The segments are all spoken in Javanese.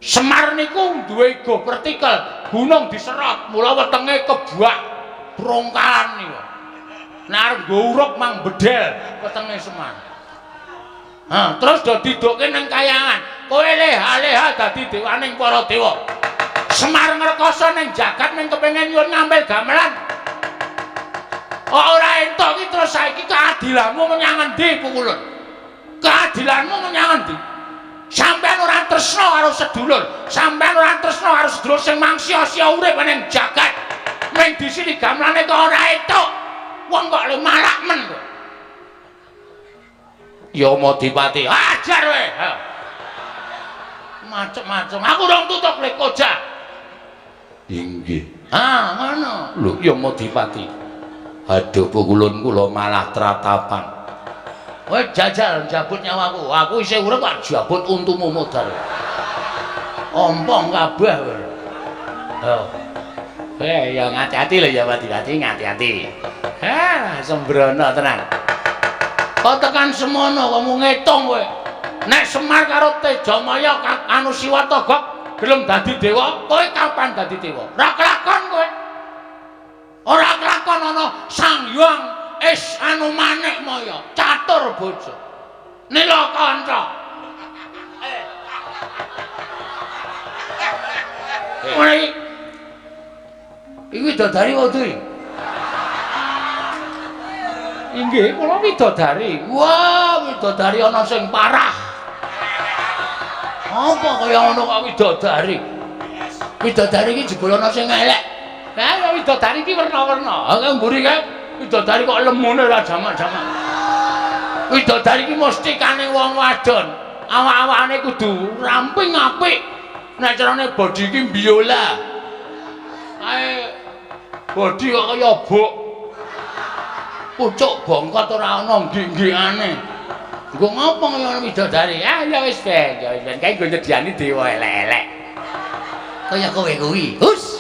Semar niku duwe ego vertikal, gunung diserot, mula wetenge kebak brongkalan niku. Nek arep nggo uruk mang bedel wetenge Semar. Ha, terus do didokke nang kayangan. Kowe leha-leha dadi dewaning para dewa. Semar ngrekoso ning jagat ning kepengin nyuwun ngambil gamelan. Kok ora entuk iki terus saiki keadilanmu menyang endi Pukulun? Keadilanmu menyang endi? Sampeyan ora tresna karo sedulur, sampeyan ora tresna karo sedulur sing mangsia-sia urip ning jagat. Ning disini gamelane kok ora entuk. Wong kok le malak men kok. Yamadipati, ajar kowe. Macem-macem. Aku rong tutuk le koja. Inggih. Ah, ngono. Lho, Yamadipati. Aduh, Pukulun kula malah tratapan. Kowe jajal njabut nyawaku. Aku isih urip kok jabut untumu modar. Ompong kabeh kowe. Oh. Ya ngati-ati lho Yamadipati, ngati-ati. Ha, sembrono tenan. Kok tekan semono kok mung ngitung kowe. Nek Semar karo Tejamaya anu Siwa Togok gelem dadi dewa, kowe kapan dadi dewa? Ora kelakon kowe. Ora kelakon ana Sang Hyang Is anu Manik Maya, catur bojo. Nila kanca. Ngene iki. Iki widodari wae. Inggih, kula widodari. Wah, widodari ana sing parah. Apa kaya ngono kok widodari? Widodari iki jebul ana sing elek. Lah widodari iki werna-werna. Ha mburi kae widodari kok lemune ora jamak-jamak. Widodari iki mustikane wong wadon. Awak-awakane kudu ramping apik. Nek carane body iki biola. Kae body kok kaya buk. Pucuk bongkot ora ana nggih-nggihane. Nggo ngopo kaya widodari? Ah ya wis ben, ya wis ben kae nggo nyediani dewa elek-elek. Kaya kowe kuwi. Hus.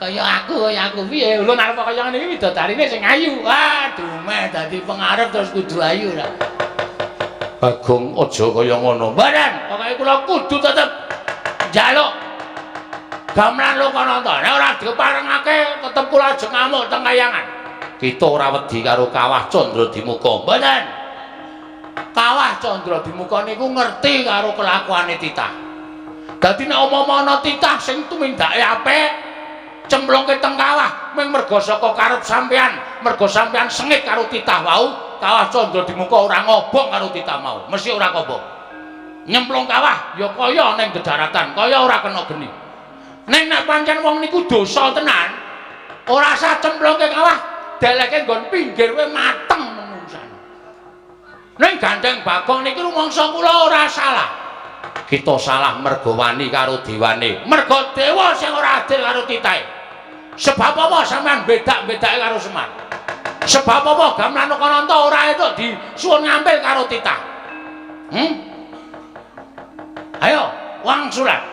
Kaya aku piye? Ulun arep kaya ngene iki widodarine sing ayu. Aduh, meh dadi pengarep terus kudu ayu ra. Bagong aja kaya ngono. Mboten, pokoke kula kudu tetep njaluk gamelan Lokananta. Nek ora diparengake tetep kula ajeng ngamuk teng kayangan. Kita ora wedi karo Kawah Candradimuka. Mboten. Kawah Candradimuka niku ngerti karo kelakuane titah. Dadi nek umpama ana titah sing tumindake apik, cemplungke teng kawah ming merga saka karep sampean, merga sampean sengit karo titah wau, Kawah Candradimuka ora ngobong karo titah mau, mesti ora kobong. Nyemplung kawah ya kaya ning dedaratan, kaya ora kena geni. Ning nek pancen wong niku dosa tenan, ora sah cemplungke kawah, deleke nggon pinggir kowe mateng menungsane. Ning gandeng Bagong niki rumangsa kula ora salah. Kita salah merga wani karo dewane. Merga dewa sing ora adil karo titahe. Sebab apa sampean bedak-bedake karo Semar? Sebab apa gamelan Lokananta ora entuk disuwun ngambil karo titah? Ayo, wangsulan.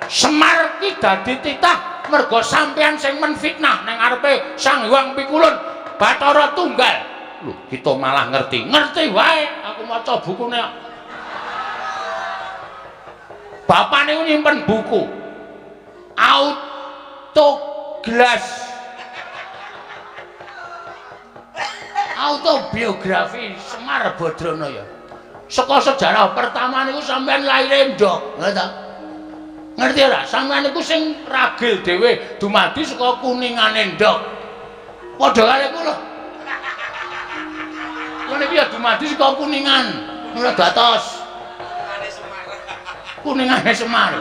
Semar ki dadi titah merga sampean sing menfitnah nang ngarepe Sang Hyang Pikulun Bathara Tunggal. Lho, kita malah ngerti. Ngerti wae, aku maca bukune. Bapak niku nyimpen buku. Autoglas. Autobiografi Semar Badranaya. Saka sejarah pertama niku sampean laire ndok, ngerti ta? Ngerti ora? Sampeyan niku sing ragil dhewe dumadi saka kuningane ndok. Padha karo kula. Kula niki ya dumadi saka kuningan, ora datos. Kuningane Semar.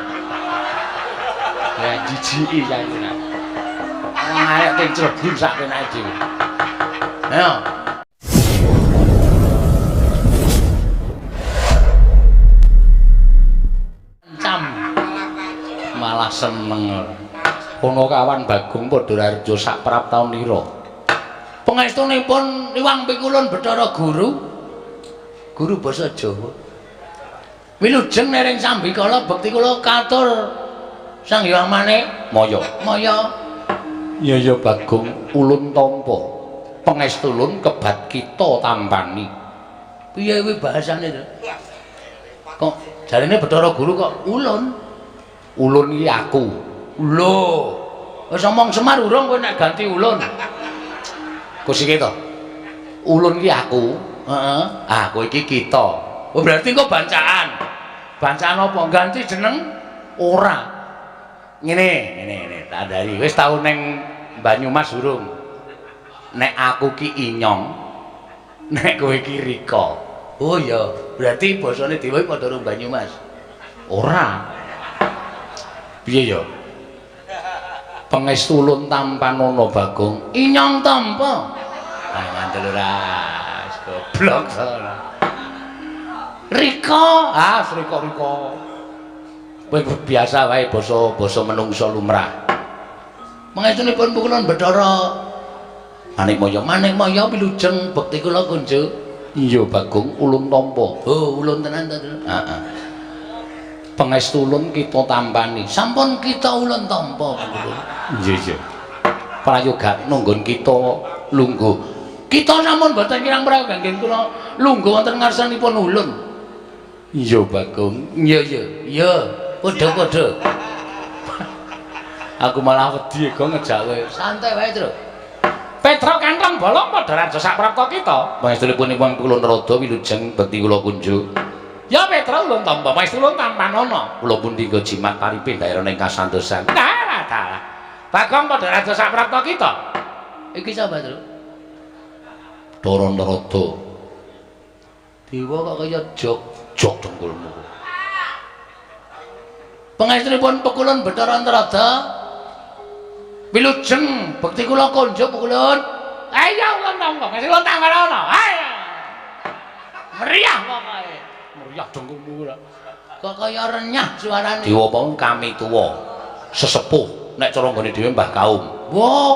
Ya jijiki saiki. Wong arek teng Cirebon sak kenake dhewe. Ayo. Cam. Malah seneng. Kono kawan Bagong Padharjo sak prap taun lira. Pangestunipun Iwang Pikulun Bathara Guru, guru basa Jawa. Wilujeng nering sambikala bekti kula katur Sang Hyang Manik Maya. Maya. Ya ya Bagong, ulun tampa. Pangestulun kebat kita tampani. Piye kuwi bahasane to? Kok Jarene Bathara Guru kok ulun. Ulun iki aku. Lho. Wis omong Semar urung kowe nek ganti ulun. Kusike to. Ulun iki aku. Heeh. Ah, kowe iki kita. Oh, berarti kok bancaan. Bancaan apa? Ganti jeneng ora. Ngene, ngene, ngene, tak andani. Wis tau ning Banyumas urung? Nek aku ki Inyong, nek kowe ki Rika. Oh iya, berarti basane dewa padha karo Banyumas. Ora. Piye ya? Pangestu ulun tampanana Bagong. Inyong tampa. Ah, ngandel ora. Goblok to ora. Rika, ah Rika Rika. Kowe biasa wae basa-basa menungsa lumrah. Pangestunipun pukulun Bathara Manikmaya, Manikmaya wilujeng bekti kula kunjuk. Iya Bagong, ulun tampa. Oh, ulun tenan to. Heeh. Pangestu ulun kita tampani. Sampun kita ulun tampa pukulun. Iya iya. Prayoga nunggon kita lungguh. Kita sampun boten kirang prayoga nggih kula lungguh wonten ngarsanipun ulun. Iya Bagong. Iya iya. Iya, padha-padha. Aku malah wedi kok ngejak kowe. Santai wae, Tru. Petruk kantong bolong padha raja saprapta kita. Pangestunipun ingkang kula Narada wilujeng bekti kula kunjuk. Ya Petruk ulun tampa, pangestu ulun tampanana. Kula pundi nggo jimat paripe daerah ing kasantosan. Dalah dalah. Bagong padha raja saprapta kita. Iki sapa, Tru? Bathara Narada. Dewa kok kaya jog jog dengkulmu. Pangestunipun pekulun Bathara Narada. Wilujeng bekti kula kunjuk pekulun. Ayo ulun tampa, pangestu ulun tampanana. Ayo. Meriah pokoke. Meriah dengkulmu ora. Kok kaya renyah suarane. Dewa pong kami tuwa. Sesepuh nek cara nggone dhewe Mbah Kaum. Wah.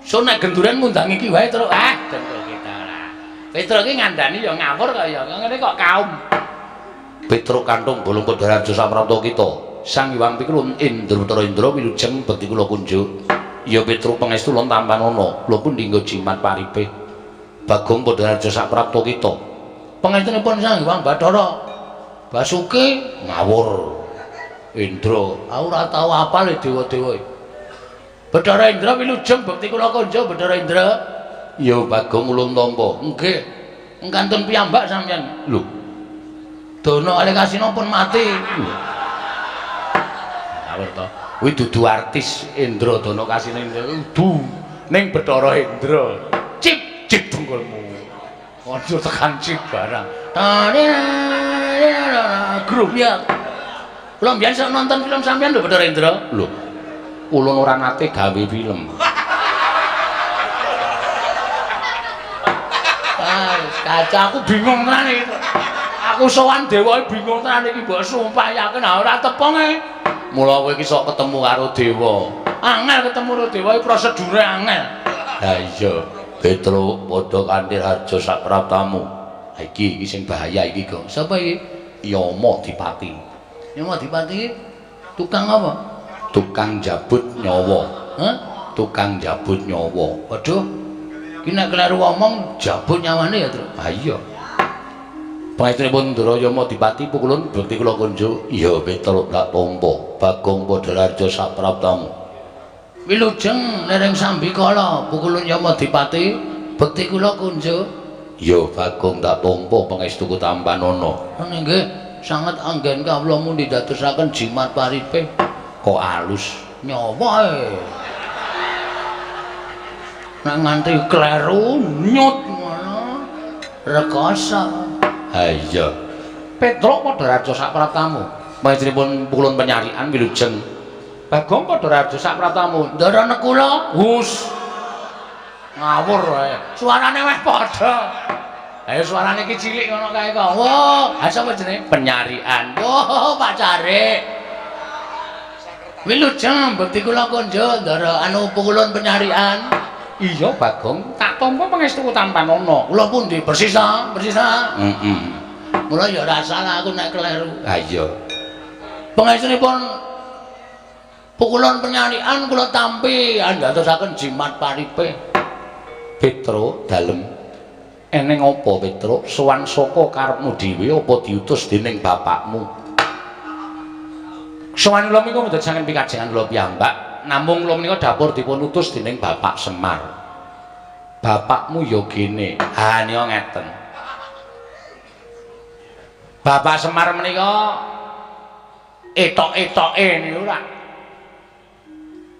So nek genduren ngundang iki wae terus ah dengkul kita ora. Petruk iki ngandani ya ngawur kaya ngene kok kaum. Petruk kantung bolong padha raja saprapta kita. Sang Hyang Pikulun Indra Bathara Indra wilujeng bekti kula kunjuk. Ya Petruk pangestu ulun tampanana. Kula pundi nggo jimat paripe. Bagong padha raja saprapta kita. Pangestunipun Sang Hyang Bathara Basuki ngawur. Indra, aku ora tau apal dewa-dewa. Bathara Indra wilujeng bekti kula kunjuk Bathara Indra. Ya Bagong ulun tampa. Nggih. Engkantun piyambak sampeyan. Lho. Dono kalih Kasina pun mati. Ngawur to. Kuwi dudu artis Indra Dono Kasina Indra kudu ning Bathara Indra. Cip cip dengkulmu. Aja tekan cip barang. Grup ya. Kula mbiyen sok nonton film sampeyan lho Bathara Indra. Lho. Ulun ora nate gawe film. Ah, kaca aku bingung tenan iki. Aku sowan dewa bingung tenan iki mbok sumpah yakin ora tepung e. Mula kowe iki sok ketemu karo dewa. Angel ketemu karo dewa iki prosedure angel. Ha iya, Petruk padha kanthi harja sapraptamu. Ha iki iki sing bahaya iki, Gong. Sapa iki? Yama Dipati. Yama Dipati tukang apa? Tukang jabut nyawa. Hah? Tukang jabut nyawa. Waduh. Iki nek kleru omong jabut nyawane ya, Truk. Ha iya. Pangestunipun Ndara Yama Dipati pukulun bekti kula kunjuk. Ya Petruk tak tampa. Bagong padha raja sapraptamu. Wilujeng lereng sambikala pukulun Yama Dipati bekti kula kunjuk. Ya Bagong tak tampa pangestuku tampanana. Nggih, sanget anggen kawula mundi dadosaken jimat paripe. Kok alus nyawa e. Nek nganti kleru nyut ngono rekoso. Ha iya. Petruk padha raja sapraptamu. Pangestunipun pukulun penyarian wilujeng. Bagong padha raja sapraptamu. Ndara Nekula. Hus. Ngawur wae. Suarane weh padha. Ayo suarane iki cilik ngono kae kok. Wah, ha sapa jenenge? Penyarian. Wah, Pak Carik. Wilujeng bekti kula kunjuk ndara anu pukulun penyarian. Iya Bagong, tak tampa pangestuku tampanana. Kula pundi? Persis ta? Persis ta? Heeh. Mula ya ora salah aku nek kleru. Ha iya. Pangestunipun pukulun penyarian kula tampi andadosaken jimat paripe. Petruk dalem. Eneng apa, Petruk? Sowan saka karepmu dhewe apa diutus dening bapakmu? Sowan kula menika mboten saking pikajengan kula piyambak, namung kula menika dapur dipun utus dening Bapak Semar. Bapakmu ya gene. Ha nika ngeten. Bapak Semar menika etok-etoke niku ora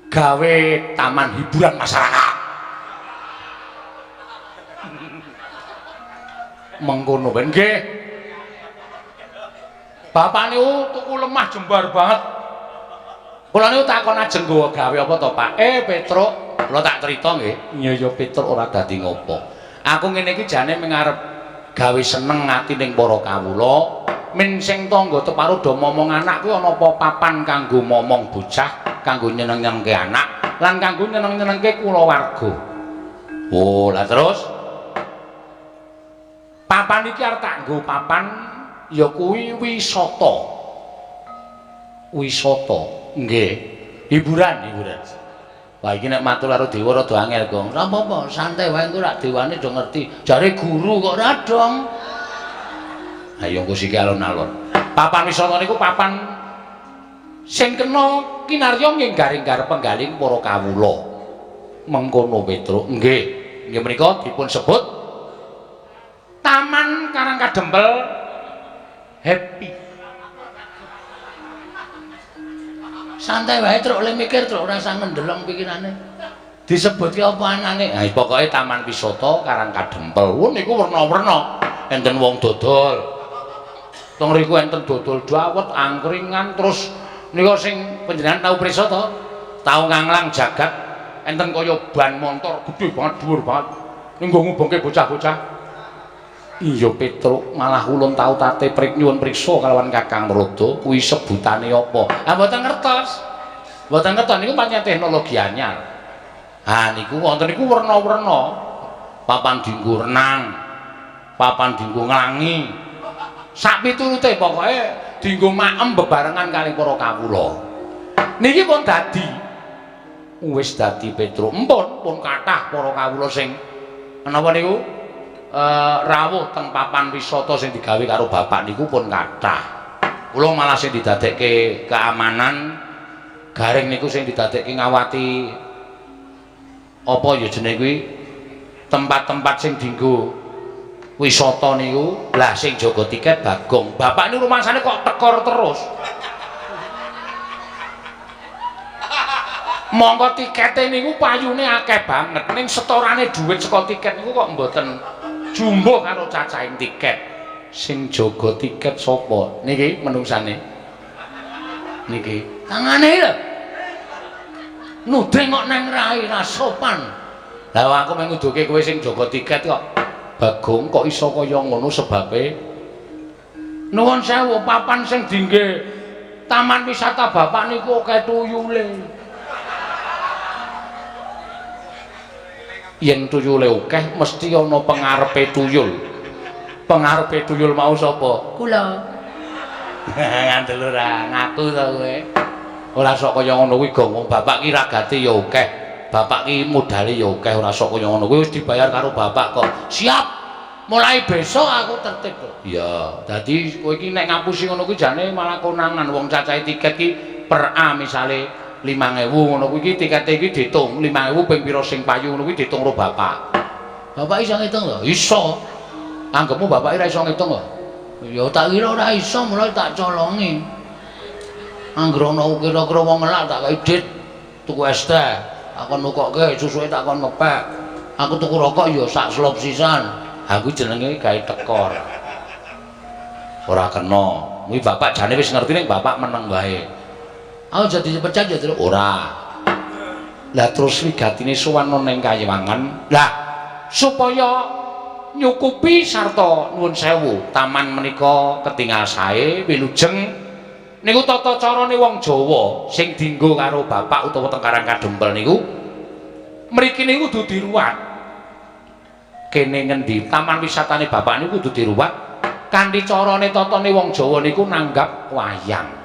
gawe taman hiburan masyarakat. Mengkono ben nggih. Bapak niku tuku lemah jembar banget. Kula niku takon ajeng nggawa gawe apa to, Pak? Petruk, kula tak crita nggih. Iya ya Petruk ora dadi ngopo. Aku ngene iki jane mung arep gawe seneng ati ning para kawula. Min sing tangga teparo do momong anak kuwi ana apa papan kanggo momong bocah, kanggo nyeneng-nyenengke anak, lan kanggo nyeneng-nyenengke kulawarga. Oh, lah terus papan iki arep tak nggo papan ya kuwi wisata. Wisata, nggih. Hiburan, hiburan. Wah, iki nek matur karo dewa rada angel, Gong. Ora apa-apa, santai wae engko rak dewane do ngerti. Jare guru kok ora dong. Ayo engko siki alon-alon. Papan wisata niku papan sing kena kinarya nginggar-inggar penggaling para kawula. Mengkono, Petruk. Nggih. Nggih menika dipun sebut Taman Karang Kadempel Happy. Santai wae truk le mikir truk ora usah ngendeleng pikirane. Disebutke apa anane? Ha pokoke Taman Wisata Karang Kadempel. Wo niku werna-werna. Enten wong dodol. Teng riku enten dodol dawet, angkringan, terus nika sing panjenengan tau prisa to? Tau nganglang jagat enten kaya ban montor gedhe banget, dhuwur banget. Ning nggo ngubengke bocah-bocah. Iya Petruk, malah ulun tau tate prik nyuwun priksa kalawan Kakang Rodo, kuwi sebutane apa? Ah mboten ngertos. Mboten ngertos niku pancen teknologi anyar. Ha niku wonten niku werna-werna. Papan dienggo renang, papan dienggo nglangi. Sak piturute pokoke dienggo maem bebarengan kalih para kawula. Niki pun dadi. Wis dadi Petruk. Empun pun kathah para kawula sing menapa niku? Rawuh teng papan wisata sing digawe karo bapak niku pun kathah. Kula malah sing didadekke keamanan garing niku sing didadekke ngawati apa ya jenenge kuwi tempat-tempat sing dienggo wisata niku. Lah sing jaga tiket Bagong. Bapak niku rumangsane kok tekor terus. Mongko tikete niku payune akeh banget ning setorane dhuwit saka tiket niku kok mboten jumbuh karo cacahing tiket. Sing jaga tiket sapa? Niki menungsane. Niki. Tangane lho. Nuding kok neng rai ra sopan. Lah aku mung nguduke kowe sing jaga tiket kok. Bagong kok iso kaya ngono sebabe? Nuwun sewu, papan sing dingge taman wisata bapak niku akeh tuyule. Yen tuyule akeh mesti ana pengarepe tuyul. Pengarepe tuyul mau sapa? Kula. Ngandel ora ngaku to kowe. Ora sok kaya ngono kuwi Gong. Wong bapak ki ragate ya akeh. Bapak ki modale ya akeh, ora sok kaya ngono kuwi wis dibayar karo bapak kok. Siap. Mulai besok aku tertib kok. Iya, dadi kowe iki nek ngapusi ngono kuwi jane malah konangan wong cacahe tiket ki per A misale 5.000 ngono kuwi iki tikete iki diitung 5.000 ping pira sing payu ngono kuwi diitung karo bapak. Bapak iso ngitung lho? Iso. Anggepmu bapak ora iso ngitung kok. Ya tak kira ora iso mulai tak colongi. Angger ana kira-kira wong ngelak tak kei dit tuku es teh, tak kon nukokke susuke tak kon ngepek. Aku tuku rokok ya sak slop sisan. Ha kuwi jenenge gawe tekor. Ora kena. Kuwi bapak jane wis ngerti ning bapak meneng wae. Aku jadi dipecat ya terus ora. Lah terus wigatine sowan ning Kayiwangan. Lah supaya nyukupi sarta nuwun sewu taman menika ketingal sae wilujeng niku tata carane wong Jawa sing dienggo karo bapak utawa teng Karang Kadempel niku mriki niku kudu diruwat. Kene ngendi taman wisatane bapak niku kudu diruwat kanthi carane tatane wong Jawa niku nanggap wayang.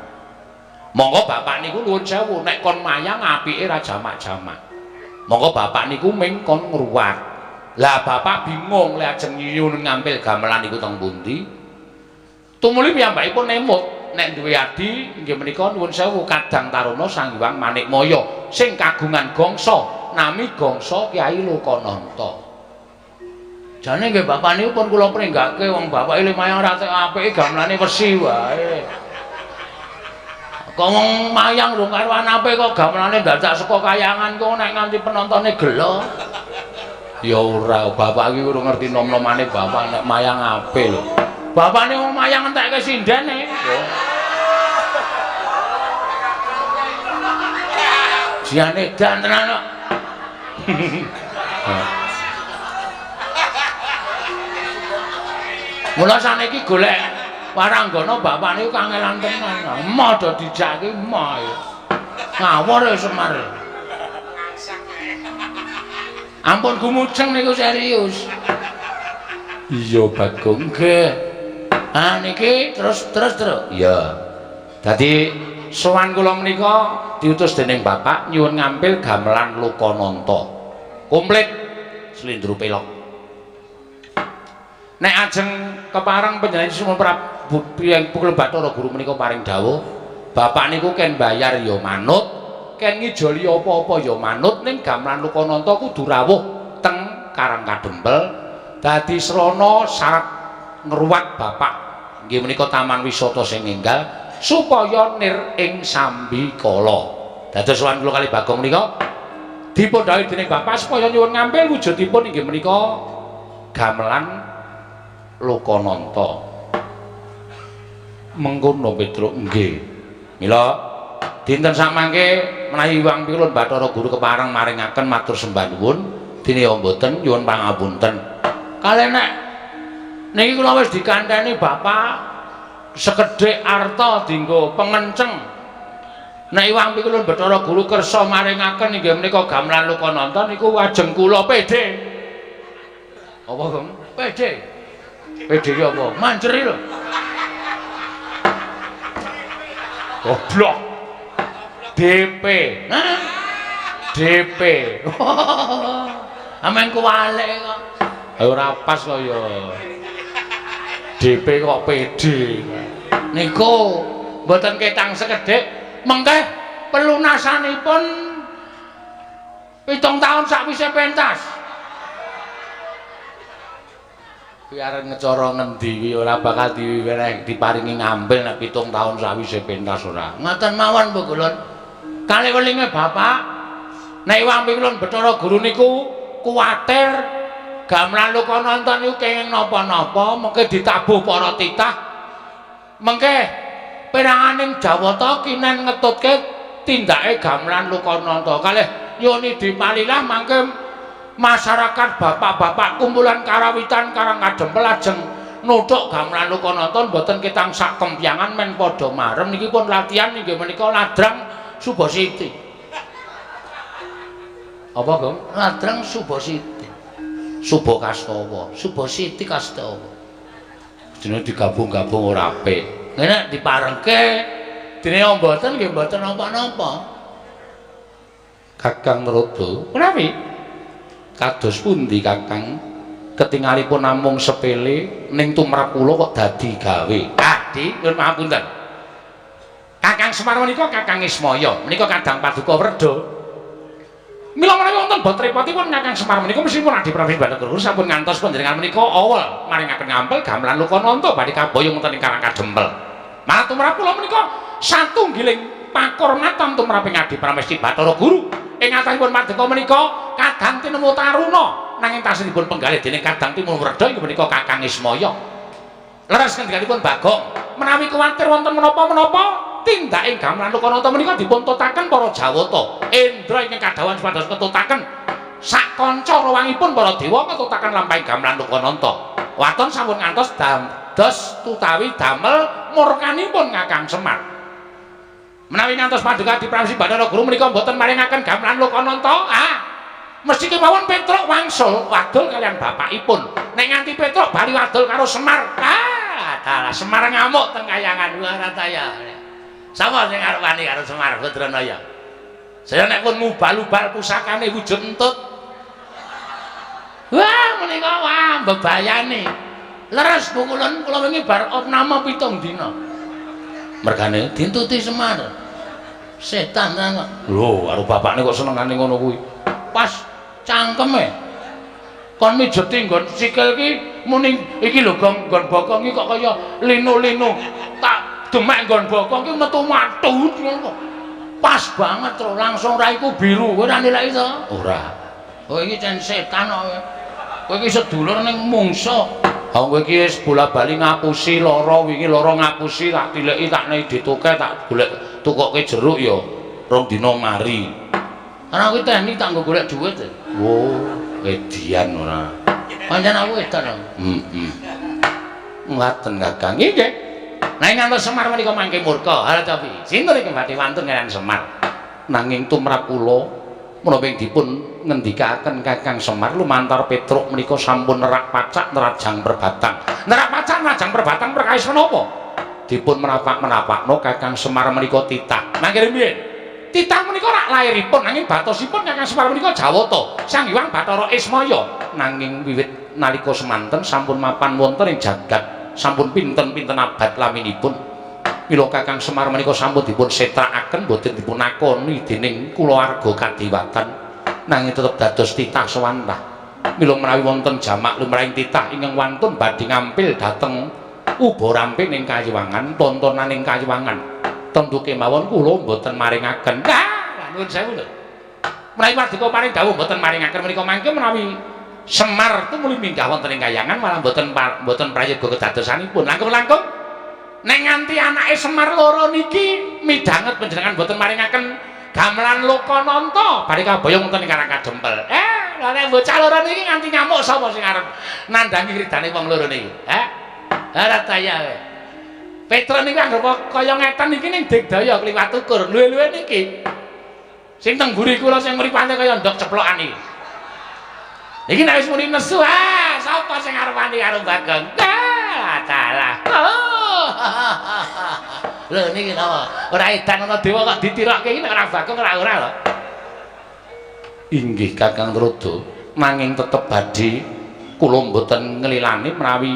Monggo bapak niku nuwun sewu nek kon mayang apike ra jamak-jamak. Monggo bapak niku ming kon ngruwat. Lah bapak bingung lek ajeng nyuwun ngampil gamelan iku teng pundi. Tumuli piyambakipun emut nek duwe adi inggih menika nuwun sewu Kadang Taruna Sang Hyang Manikmaya sing kagungan gangsa nami gangsa Kyai Lokananta. Jane nggih bapak niku pun kula pringgake wong bapake mayang ora apike gamelane wesi wae. Kok wong mayang rung karuan apik kok gamelane dadak saka kayangan kok nek nganti penontone gelo. Ya ora, bapak iki urung ngerti nom-nomane bapak nek mayang apik lho. Bapakne wong mayang entekke sindene. Jiane edan tenan kok. Mula saniki golek waranggana bapak niku kangelan tenan. Emoh do dijak iki emoh. Ngawur ya Semar. Ampun gumujeng niku serius. Iya Bagong nggih. Ah niki terus. Iya. Dadi sowan kula menika diutus dening bapak nyuwun ngampil gamelan Lokananta. Komplit slendro pelok. Nek ajeng kepareng panjenengan Sunan Prabu Pukul Bathara Guru menika paring dawuh, bapak niku ken bayar ya manut, ken ngijoli apa-apa ya manut, ning gamelan Lokananta kudu rawuh teng Karang Kadempel dadi srana syarat ngruwat bapak inggih menika taman wisata sing enggal supaya nir ing sambikala. Dados sowan kula kali Bagong menika dipun dawuhi dening bapak supaya nyuwun ngampil wujudipun inggih menika gamelan Lokananta. Mengkono Petruk nggih. Mila dinten samangke menawi Hyang Pikulun Bathara Guru kepareng maringaken matur sembah nuwun dene ya mboten nyuwun pangapunten. Kalih nek niki kula wis dikanteni bapak sekedhik arta dienggo pengenceng. Nek Hyang Pikulun Bathara Guru kersa maringaken inggih menika gamelan Lokananta niku ajeng kula PD. Apa, Gong? PD. PD ki apa? Manjeri lho. Goblok. DP. Hah? DP. Amen kuwalik kok. Ora pas kok ya. DP kok PD. Niku mboten ketang sekedhik, mengke pelunasanipun 7 taun sakwise pentas. Kuwi arep ngecara ngendi kuwi ora bakal diwenehi diparingi ngambil nek 7 taun sawise pentas ora. Ngoten mawon Bu Gulun. Kalih welinge bapak nek Hyang Pikulun Bathara Guru niku kuwatir gamelan Lokananta niku kenging napa-napa mengke ditabuh para titah. Mengke peranganing Jawata kinen ngetutke tindake gamelan Lokananta. Kalih nyuwun dipalilah mangke masyarakat bapak-bapak kumpulan karawitan Karang Kadempel ajeng nuthuk gamelan Lokananta mboten ketang sak kempyangan men padha marem niki pun latihan inggih menika ladrang Subasiti. Apa, Gong? Ladrang Subasiti. Subakastawa, Subasiti Kastawa. Jenenge digabung-gabung ora apik. Ngene diparengke dene mboten nggih mboten napa-napa. Kakang Narada, menawi kados pundi Kakang ketingalipun namung sepele ning tumrap kula kok dadi gawe. Ah, Di, nyuwun pangapunten. Kakang Semar menika Kakang Ismaya, menika kadang paduka Werda. Mila menawi wonten bot repotipun Kakang Semar menika mesti pun Adi Prabu Bathara Guru sampun ngantos panjenengan menika awel maringaken ngampel gamelan Lokananta badhe kaboyong wonten ing Karang Kadempel. Malah tumrap kula menika satunggiling pakurmatan tumraping Adi Pramesti Bathara Guru. Ing atasipun paduka menika kadang tinemu taruna nanging tasih dipun penggalih dening kadang timun werda inggih menika Kakang Ismaya. Leres ngendikanipun Bagong, menawi kuwatir wonten menapa-menapa tindake gamelan Lokananta menika dipun tutaken para Jawata. Indra ingkang kadhawuhan supados ketutaken sak kanca rawangipun para dewa ketutaken lampahing gamelan Lokananta. Waton sampun ngantos dados tutawi damel murkanipun Kakang Semar. Menawi ngantos paduka Adi Pramesti Bathara Guru menika mboten maringaken gamelan Lokananta, ah mesti kemawon Petruk wangsul wadul kalian bapakipun. Nek nganti Petruk bali wadul karo Semar, ah dalah Semar ngamuk teng kayangan Warataya. Sapa sing arep wani karo Semar Badranaya? Saya nek pun ngubal-ubal pusakane wujud entut. Wah, Menika wah mbebayani. Leres Bu kulon kula wingi bar opname 7 dina. Mergane dintuti Semar. Setan ta kok. Lho, karo bapakne kok senengane ngono kuwi. Pas cangkeme. Kon mijeti nggon sikil ki muni iki lho gong nggon bokong iki kok kaya linu-linu. Tak demek nggon bokong ki metu matut ngono. Pas banget terus langsung raiku biru. Kowe ora nilai to? Ora. Oh iki cen setan kok. Kowe iki sedulur ning mungsa. Ha kowe iki wis bola-bali ngapusi lara wingi lara ngapusi tak tileki tak nei dituke tak golek tukoke jeruk ya rong dina mari. Karena aku teknik tak nggo golek dhuwit. Oh, edian ora. Pancen aku edan. Heeh. Ngaten Kakang. Nggih. Nanging ngantos Semar menika mangke murka. Ha tapi sinten iki badhe wantun kaliyan Semar? Nanging tumrap kula menapa ing dipun ngendikaken Kakang Semar lumantar Petruk menika sampun nerak pacak nerajang perbatang. Nerak pacak nerajang perbatang perkawis menapa? Dipun menapak-menapakno Kakang Semar menika titah. Mangke riyin. Titah menika rak lairipun nanging batosipun Kakang Semar menika Jawata, Sang Hyang Bathara Ismaya. Nanging wiwit nalika semanten sampun mapan wonten ing jagat, sampun pinten-pinten abad laminipun. Mila Kakang Semar menika sampun dipun setrakaken boten dipun akoni dening kulawarga kadewatan, nanging tetep dados titah sewantah. Mila menawi wonten jamak lumrahing titah ingkang wantun badhe ngampil dhateng uba rampe ning kayiwangan, tontonan ning kayiwangan. Tentu kemawon kula mboten maringaken. Ah, nuwun sewu lho. Menawi paduka paring dawuh mboten maringaken menika mangke menawi Semar tumuli minggah wonten ing kayangan malah mboten mboten prayoga kedadosanipun. Langkung-langkung nek nganti anake Semar loro niki midhanget panjenengan mboten maringaken gamelan Lokananta bari kaboyong wonten ing Karang Kadempel. Lha nek bocah loro niki nganti ngamuk sapa sing arep nandhangi ridane wong loro niki? Heh. Ora taya kowe. Petruk niku anggere kaya ngeten iki ning digdaya kliwat ukur. Luwe-luwe niki. Sing teng mburi kula sing mripate kaya ndok ceplokan iki. Iki nek wis muni nesu, ah, sapa sing arep wani karo Bagong? Ah, dalah. Oh. Lho niki napa? Ora edan ana dewa kok ditirokke iki nek ora Bagong ora ora lho. Inggih Kakang Trada, nanging tetep badhe kula mboten nglilani menawi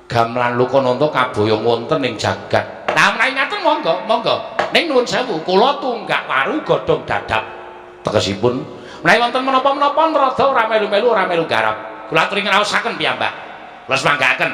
gamelan Lokananta kaboyong wonten ing jagat. Lah menawi ngaten monggo, monggo. Ning nuwun sewu, kula tunggak waru godhong dadap. Tegesipun menawi wonten menapa-menapa Nrada ora melu-melu ora melu garap. Kula aturi ngraosaken piyambak. Kula semanggaaken.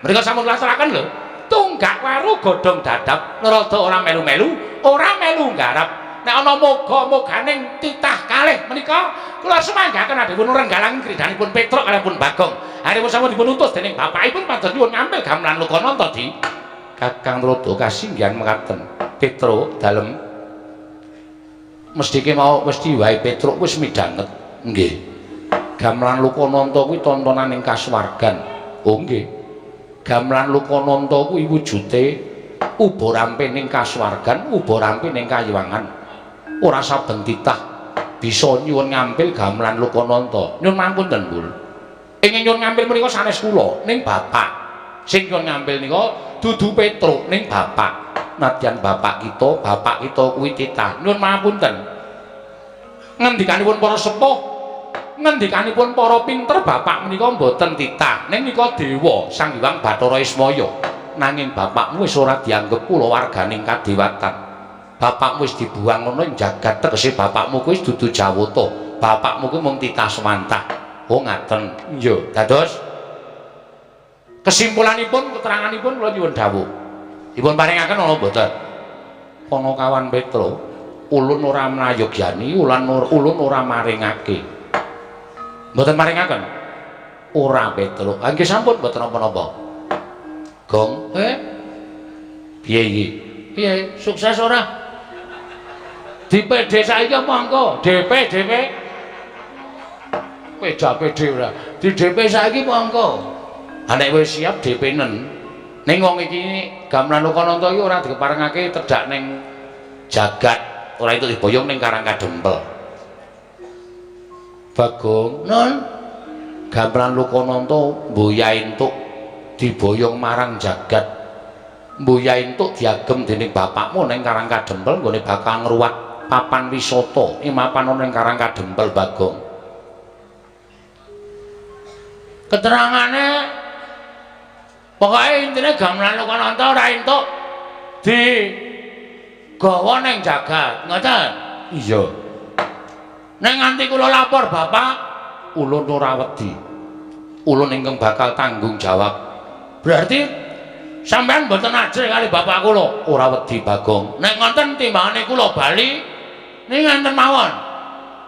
Mriku sampun kula aturaken lho. Tunggak waru godhong dadap, Nrada ora melu-melu, ora melu garap. Nek ana moga-moganing titah kalih menika kula semanggaken adhipun renggalang kridanipun Petruk kaliyan Bagong. Aripun sampun dipun utus dening bapakipun pados nyuwun ngampil gamelan Lokananta di Kakang Trada kasinggihan mekaten. Petruk dalem mestike mau mesti wae Petruk wis midhanget. Nggih. Gamelan Lokananta kuwi tontonan ing kasuwargan. Oh nggih. Gamelan Lokananta kuwi wujude uba rampe ning kasuwargan, uba rampe ning kayiwangan. Ora saben titah bisa nyuwun ngampil gamelan Lokananta. Nyuwun mampunten, Bul. Ingkang nyuwun ngampil menika sanes kula, ning bapak. Sing nyuwun ngampil nika dudu Petruk, ning bapak. Nadyan bapak kita kuwi titah. Nyuwun mapunten. Ngendikanipun para sepuh, ngendikanipun para pinter bapak menika mboten titah, ning nika dewa Sang Hyang Bathara Ismaya. Nanging bapakmu wis ora dianggep kulawarganing kadewatan. Bapakmu wis dibuang ngono ing jagat, tegese bapakmu kuwi dudu Jawata. Bapakmu kuwi mung titah swantah. Oh ngaten. Iya, dados kesimpulanipun keteranganipun kula nyuwun dawuh. Dipun paringaken ana mboten? Panakawan Petruk, ulun ora mrayogyani, ulun ora maringake. Mboten maringaken? Ora Petruk. Ha nggih sampun mboten napa-napa. Gong, piye iki? Piye? Sukses ora? Di PD saiki apa engko? DP, DP. Peja PD ora. Di DP saiki apa engko? Ha nek wis siap DP-nen. Ning wong iki gamelan Lokananta iki ora dikeparengake tedhak ning jagat, ora entuk diboyong ning Karang Kadempel. Bagong, nun gamelan Lokananta mboya entuk diboyong marang jagat. Mboya entuk diagem dening bapakmu ning Karang Kadempel nggone bakal ngruwat papan wisata ing mapan ana ning Karang Kadempel Bagong. Keterangane pokoke intine gamelan Lokananta ora entuk di gawa ning jagat, ngoten? Iya. Nek nganti kula lapor Bapak, ulun ora wedi. Ulun ingkang bakal tanggung jawab. Berarti sampean mboten ajrih kali bapak kula? Ora wedi, Bagong. Nek ngoten timbangane kula bali ning ngenten mawon.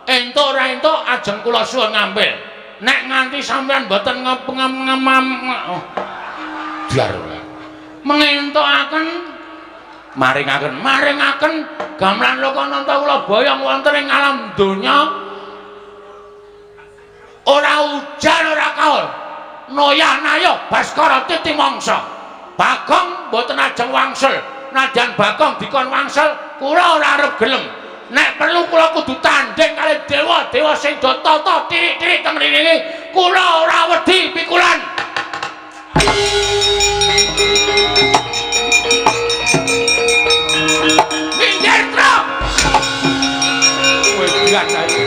Entuk ora entuk ajeng kula suwun ngampil. Nek nganti sampean mboten ngem biar mengentukaken maringaken maringaken gamelan Lokananta kula boyong wonten ing alam donya ora ujan ora kaul noyah nayo Baskara titi mangsa. Bagong mboten ajeng wangsul. Nadyan Bagong dikon wangsul kula ora arep gelem. Nek perlu kula kudu tandhing kali dewa-dewa sing do tata tirik-tirik teng mriki, kula ora wedi pikulan. Minggir, Truk. Kowe biasa ae.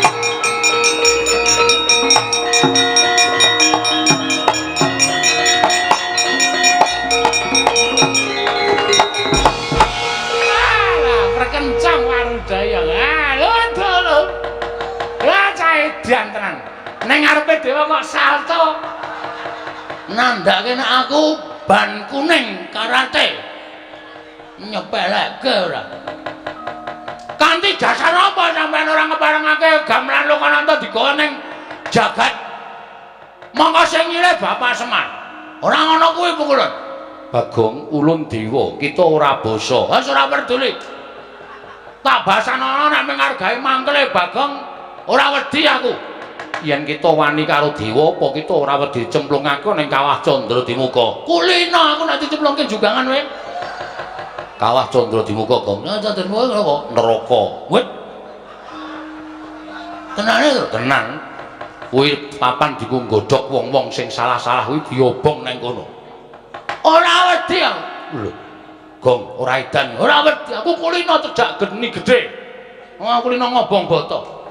Alah, perkencang Warudaya. Ah, lho, lho. Lah cah edan tenan. Ning ngarepe dewa kok salto. Nandhake nek aku ban kuning karate. Nyepeleke ora. Kanthi dasar apa sampean ora ngeparengake gamelan Lokananta digawa ning jagat? Monggo sing nyilih Bapak Semar. Ora ngono kuwi pukulun. Bagong, ulun dewa, kita ora basa. Wis ora peduli. Tak basanono nek menghargai mangkele Bagong ora wedi aku. Yen kita wani karo dewa, apa kita ora wedi cemplungake ning Kawah Candra Dimuka? Kulino aku nek dicemplungke jugangan kowe. Kawah Candra Dimuka, Gong. Nah, Candra Dimuka apa? Neraka. Wit. Tenane to? Tenan. Kuwi papan diku nggodhog wong-wong sing salah-salah kuwi diobong nang kono. Ora wedi aku. Lho. Gong, ora edan. Ora wedi aku kulino cedhak geni gedhe. Wong kulino ngobong boto.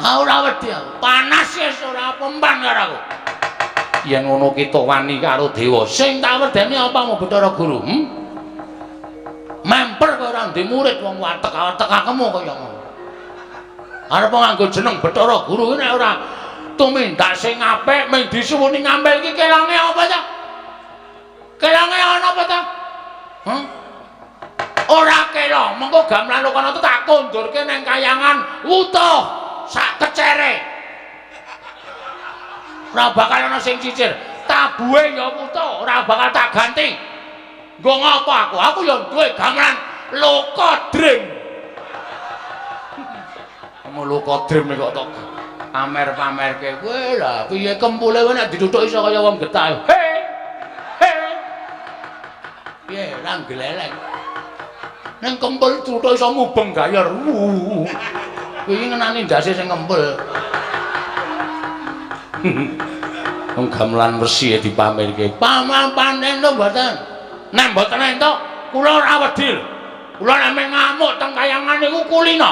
Ah, ora wedi aku. Panas wis ora pempan karo aku. Yen ngono kita wani karo dewa. Sing tak wedeni apa mau Bathara Guru? Hmm? Memper kaya ora ndek murid wong watek-watekakemu kaya ngono. Arep nganggo jeneng Bathara Guru kuwi nek ora tumindak sing apik mung disuwuni ngampil iki kelange apa ta? Kelange ana apa ta? Hmm? Ora kelong, mengko gamelan Lokananta tak kondurke ning kayangan wutuh sak kecere. Ora bakal ana sing cicir. Tabuhe ya wutuh, ora bakal tak ganti. Nggo ngapa aku? Aku ya duwe gamelan Loka Dream. Kamu Loka Dream kok tok pamer-pamerke. Kowe lah piye kempule kowe nek dituthuk iso kaya wong getah. He. He. Piye ra gleleng. Ning kempul tuthuk iso mubeng gayor. Kuwi ngenani ndase sing kempul. Wong gamelan resi dipamerke. Paman-panen lho mboten. Nek mboten entuk kula ora wedi. Kula nek ngamuk teng kayangan niku kulino.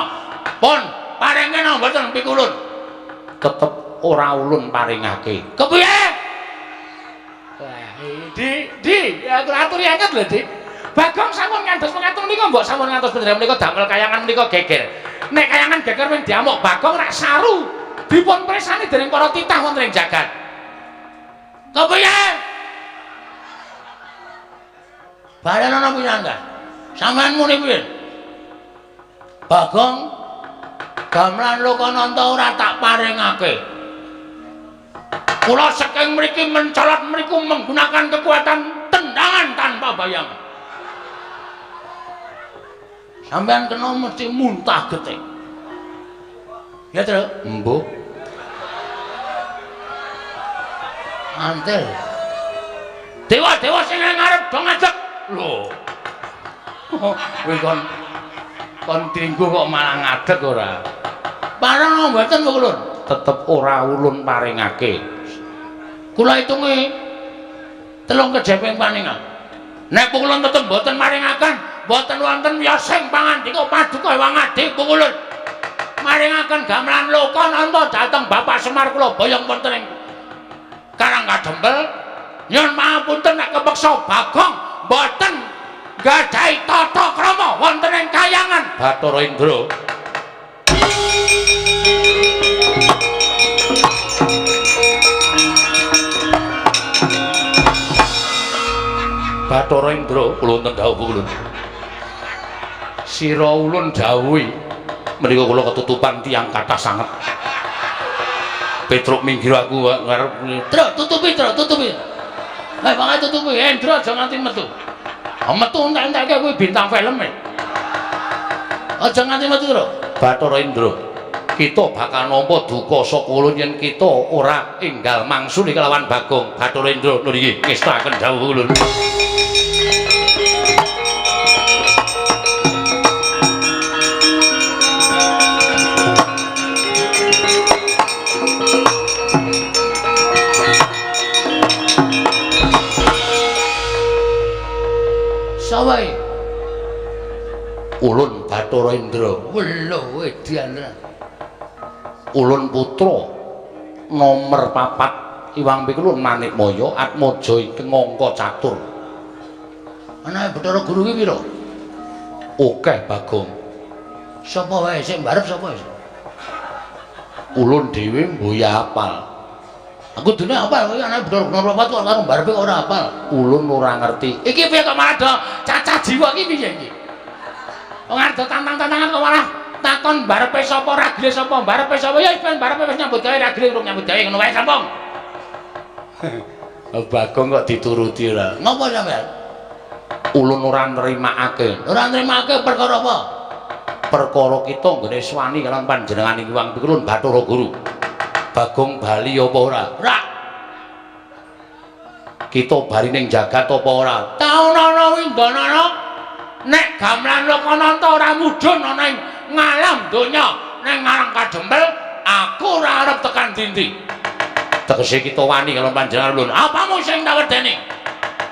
Pun paringe napa mboten pikulun? Tetep ora ulun paringake. Kepiye? Wah, Di, ya kula aturi angkat lho, Dik. Bagong sampun ngantos mekaten menika mbok sampun ngantos panjenengan menika damel kayangan menika geger. Nek kayangan geger wing diamuk Bagong rak saru. Dipun presani dening para titah wonten ing jagat. Kepiye? Balen ana pinanggah. Sampeyan muni piye? Bagong gamelan Lokananta ora tak paringake. Kula saking mriki mencolot mriku menggunakan kekuatan tendangan tanpa bayangan. Sampeyan kena mesti muntah getih. Ya, Truk? Embuh. Antel. Dewa-dewa sing ngarep do ngadeg. Lho. Kowe kon dinggo kok malah ngadeg ora? Parang mboten kok ulun. Tetep ora ulun paringake. Kula hitungi telung kejeping paningan. Nek ulun tetep mboten maringaken, mboten wonten wiyosing pangandika paduka Hyang Adi ulun. Maringaken gamelan Lokananta dhateng Bapak Semar kula boyong wonten ing Karang Kadempel. Nyuwun pangapunten nek kepeksa Bagong mboten nggadahi tata krama wonten ing kayangan Bathara Indra. Bathara Indra kula wonten dawuh kula. Sira ulun dawuhi menika kula ketutupan tiyang kathah sanget. Petruk minggir aku ngarep. Truk tutupi, truk tutupi. Lah pokoke tutupi, Indra aja nganti metu. Metu entek-enteke kuwi bintang film e. Aja nganti metu, Truk. Bathara Indra, kita bakal nampa duka saka ulun yen kita ora enggal mangsuli kelawan Bagong. Bathara Indra lho nggih ngestakaken dawuh ulun. Sawai ulun Bathara Indra. Welo edan. Ulun putra nomer 4 Iwang Pikulun Manikmaya Atmaja ingkang angka catur. Anake Bathara Guru ki pira? Akeh Bagong. Sapa wae sing mbarep sapa wis? Ulun dhewe mboya apal. Aku dene apal kowe anake Bathara Guru nomor 4 kok karo mbarepe ora apal. Ulun ora ngerti. Iki piye kok malah do cacah jiwa iki piye iki? Wong arep do tantang-tantangan kok malah takon barepe sapa ragile sapa barepe sapa ya wis ben barepe wis nyambut gawe ragile urung nyambut gawe ngono wae sampung. Bagong kok dituruti ora. Ngopo sampean? Ulun ora nrimakake. Ora nrimakake perkara apa? Perkara kita nggone swani kalawan panjenengan iki Wang Pikulun Bathara Guru. Bagong bali apa ora? Ora. Kita bali ning jagat apa ora? Taun ana windanana nek gamelan Lokananta ora mudhun ana ing ngalam donya ning Karang Kadempel aku ora arep tekan dindi. Tegese kita wani karo panjenengan ulun. Apamu sing tak wedeni?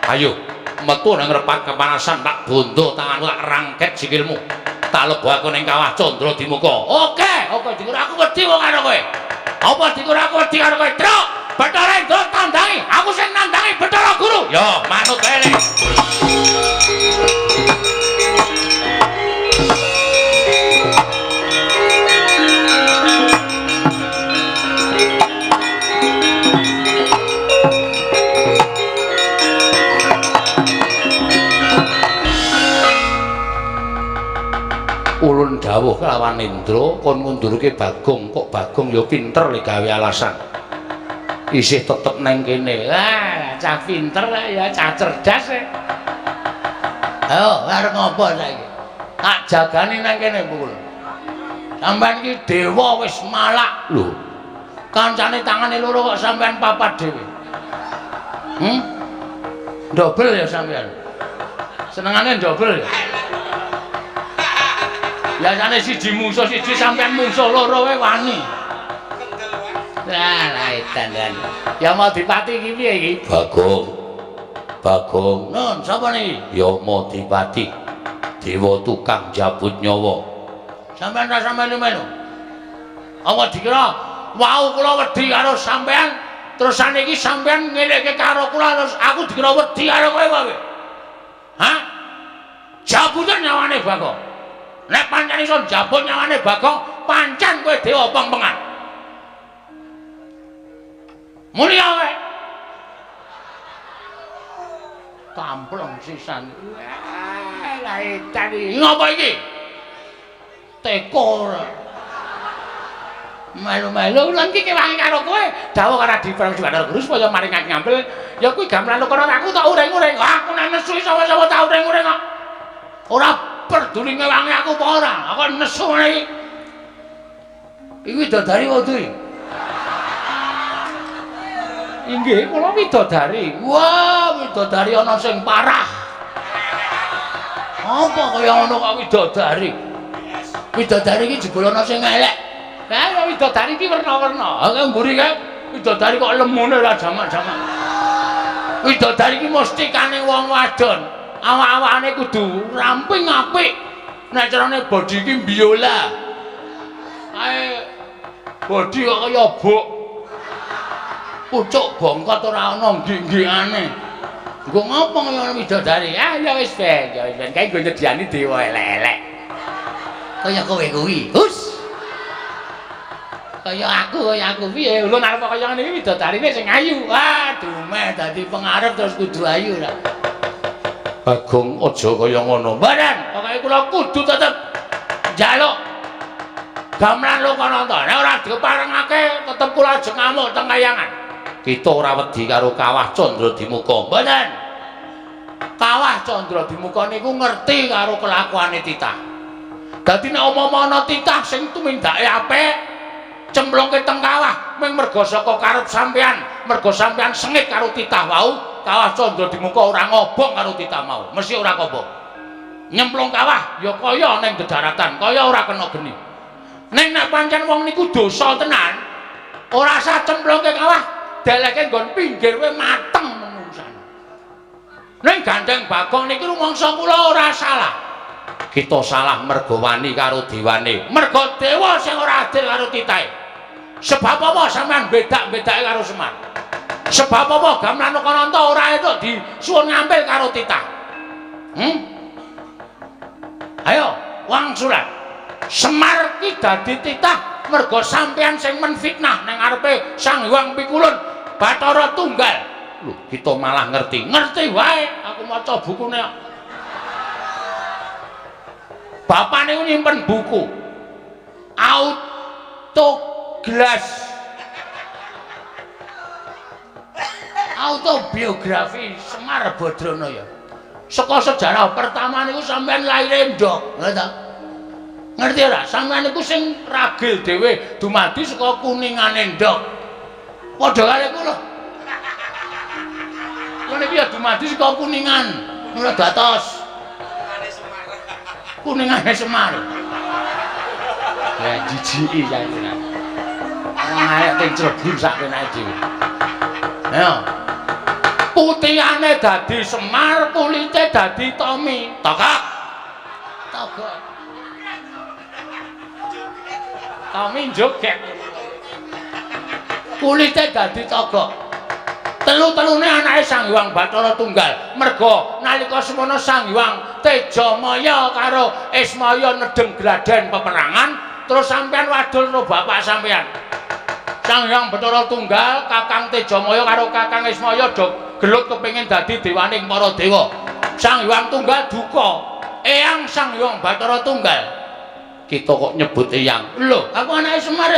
Ayo metu nang repat kepanasan tak bondo tanganmu tak rangket sikilmu. Tak lebokake ning kawah Candra Dimuka. Oke, oke dikira aku wedi wong karo kowe. Apa dikira aku wedi karo kowe? Truk, Bathara Indra tandangi, aku sing nandangi Bathara Guru. Yo, manut wae. Ulun dawuh kelawan Indra kon ngundurke Bagong, kok Bagong ya pinter le gawe alasan. Isih tetep neng kene. Wah, cah pinter ya, cah cerdas e. Ayo, arep ngopo saiki? Tak jagani nang kene pukul. Sampeyan iki dewa wis malak lho. Kancane tangane loro kok sampeyan papat dhewe. Dobel ya sampeyan. Senengane dobel ya. Biasane siji mungsuh siji sampean mungsuh loro wae wani. Lah edan. Ya mau dipati iki piye iki? Bagong. Bagong. Nun, sapa niki? Ya mau dipati. Dewa tukang jabut nyawa. Sampean rasa melu-melu. Apa dikira wau kula wedi karo sampean, terus saniki sampean ngelekke karo kula terus aku dikira wedi karo kowe wae. Hah? Jabutan nyawane Bagong. Nek pancen iso njabut nyawane Bagong, pancen kowe dewa pengpengan. Mulya wae. Kampleng sisan. Wah, lah edan iki. Ngopo iki? Teko ora. Melu-melu lan iki kewangi karo kowe. Dawuh karo Diprang Bathara Guru supaya maringake ngampil. Ya kuwi gamelan Lokananta aku tak uring-uring. Aku nek nesu sapa-sapa tak uring-uring kok. Ora peduli ngewangi aku apa ora. Aku nesu ngene iki. Iki widodari wae. Inggih, kula widodari. Wah, widodari ana sing parah. Apa kaya ngono kok widodari? Widodari iki jebul ana sing elek. Lah widodari iki werna-werna. Ha mburi kae widodari kok lemune ora jamak-jamak. Widodari iki mustikane wong wadon. Awak-awakane kudu ramping apik. Nek carane body iki biola. Kae body kok kaya buk. Pucuk bongkot ora ana nggih-nggihane. Nggo ngopo kaya widodari? Ah ya wis ben, ya wis ben kae nggo nyediani dewa elek-elek. Kaya kowe kuwi. Hus. Kaya aku piye? Ulun arep kaya ngene iki widodarine sing ayu. Aduh, meh dadi pengarep terus kudu ayu ra. Bagong aja kaya ngono. Mboten, pokoke kula kudu tetep njaluk gamelan Lokananta. Nek ora diparengake tetep kula ajeng ngamuk teng kayangan. Kita ora wedi karo Kawah Candradimuka. Mboten. Kawah Candradimuka niku ngerti karo kelakuane titah. Dadi nek umpama ana titah sing tumindake apik, cemplungke teng kawah ming merga saka karep sampean, merga sampean sengit karo titah wau, Kawah Candradimuka ora ngobong karo titah mau, mesti ora kobong. Nyemplung kawah ya kaya ning dedaratan, kaya ora kena geni. Ning nek pancen wong niku dosa tenan, ora usah cemplungke kawah, deleke nggon pinggir wae mateng menungsane. Ning gandeng Bagong niki rumangsa kula ora salah. Kita salah merga wani karo dewane. Merga dewa sing ora adil karo titahe. Sebab apa sampean bedak-bedake karo Semar? Sebab apa gamelan Lokananta ora entuk disuwun ngampil karo titah? Ayo, wangsulan. Semar ki dadi titah merga sampean sing menfitnah nang ngarepe Sang Hyang Pikulun Bathara Tunggal. Lho, kita malah ngerti. Ngerti wae, aku maca bukune. Bapak niku nyimpen buku. Autoglas. Autobiografi Semar Badranaya. Saka sejarah pertama niku sampean lahir ndok, ngerti ta? Ngerti ora? Sampean niku sing ragil dhewe dumadi saka kuningane ndok. Padha karo kula. Kula niki ya dumadi saka kuningan. Kula datos. Kuningane Semar. Ya jijiki sampean. Wong arek teng Cirebon sak kenake dhewe. Ayo. Putihane dadi Semar, kulite dadi Tommy. Togok. Togok. Tommy joget. Kulite dadi togok. Telu-telune anake Sang Hyang Bathara Tunggal. Merga nalika semono Sang Hyang Tejamaya karo Ismaya nedeng gladen peperangan, terus sampean wadul karo bapak sampean. Sang Hyang Bathara Tunggal, Kakang Tejamaya karo Kakang Ismaya do gelut kepengin dadi dewaning para dewa. Sang Hyang Tunggal duka, eyang Sang Hyang Bathara Tunggal. Kita kok nyebut eyang. Lho, aku anake Semar.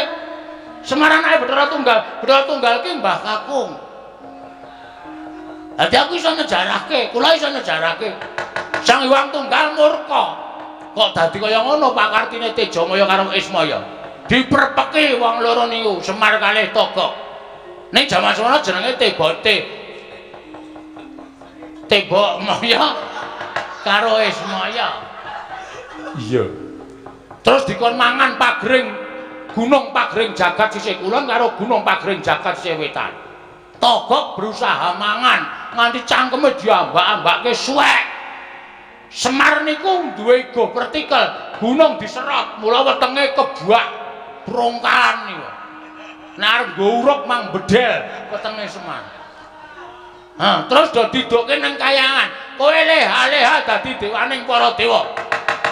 Semar anake Bathara Tunggal. Bathara Tunggal ki Mbah Kakung. Dadi aku iso nyejarahke, kula iso nyejarahke. Sang Hyang Tunggal murka. Kok dadi kaya ngono pakartine Tejamaya karo Ismaya. Diprepeki wong loro niku, Semar kalih Togok. Ning jaman semono jenenge Tebote. Tebokmaya karo Ismaya. Iya. Terus dikon mangan pagring Gunung Pagring Jagat sisih kulon karo Gunung Pagring Jagat sisih wetan. Togok berusaha mangan nganti cangkeme diambak-ambake suwek. Semar niku duwe ego vertikal, gunung diserot, mula wetenge kebak brongkalan niku. Nek arep nggo uruk mang bedel wetenge Semar. Ha, terus do didokke nang kayangan. Kowe leha-leha dadi dewaning para dewa.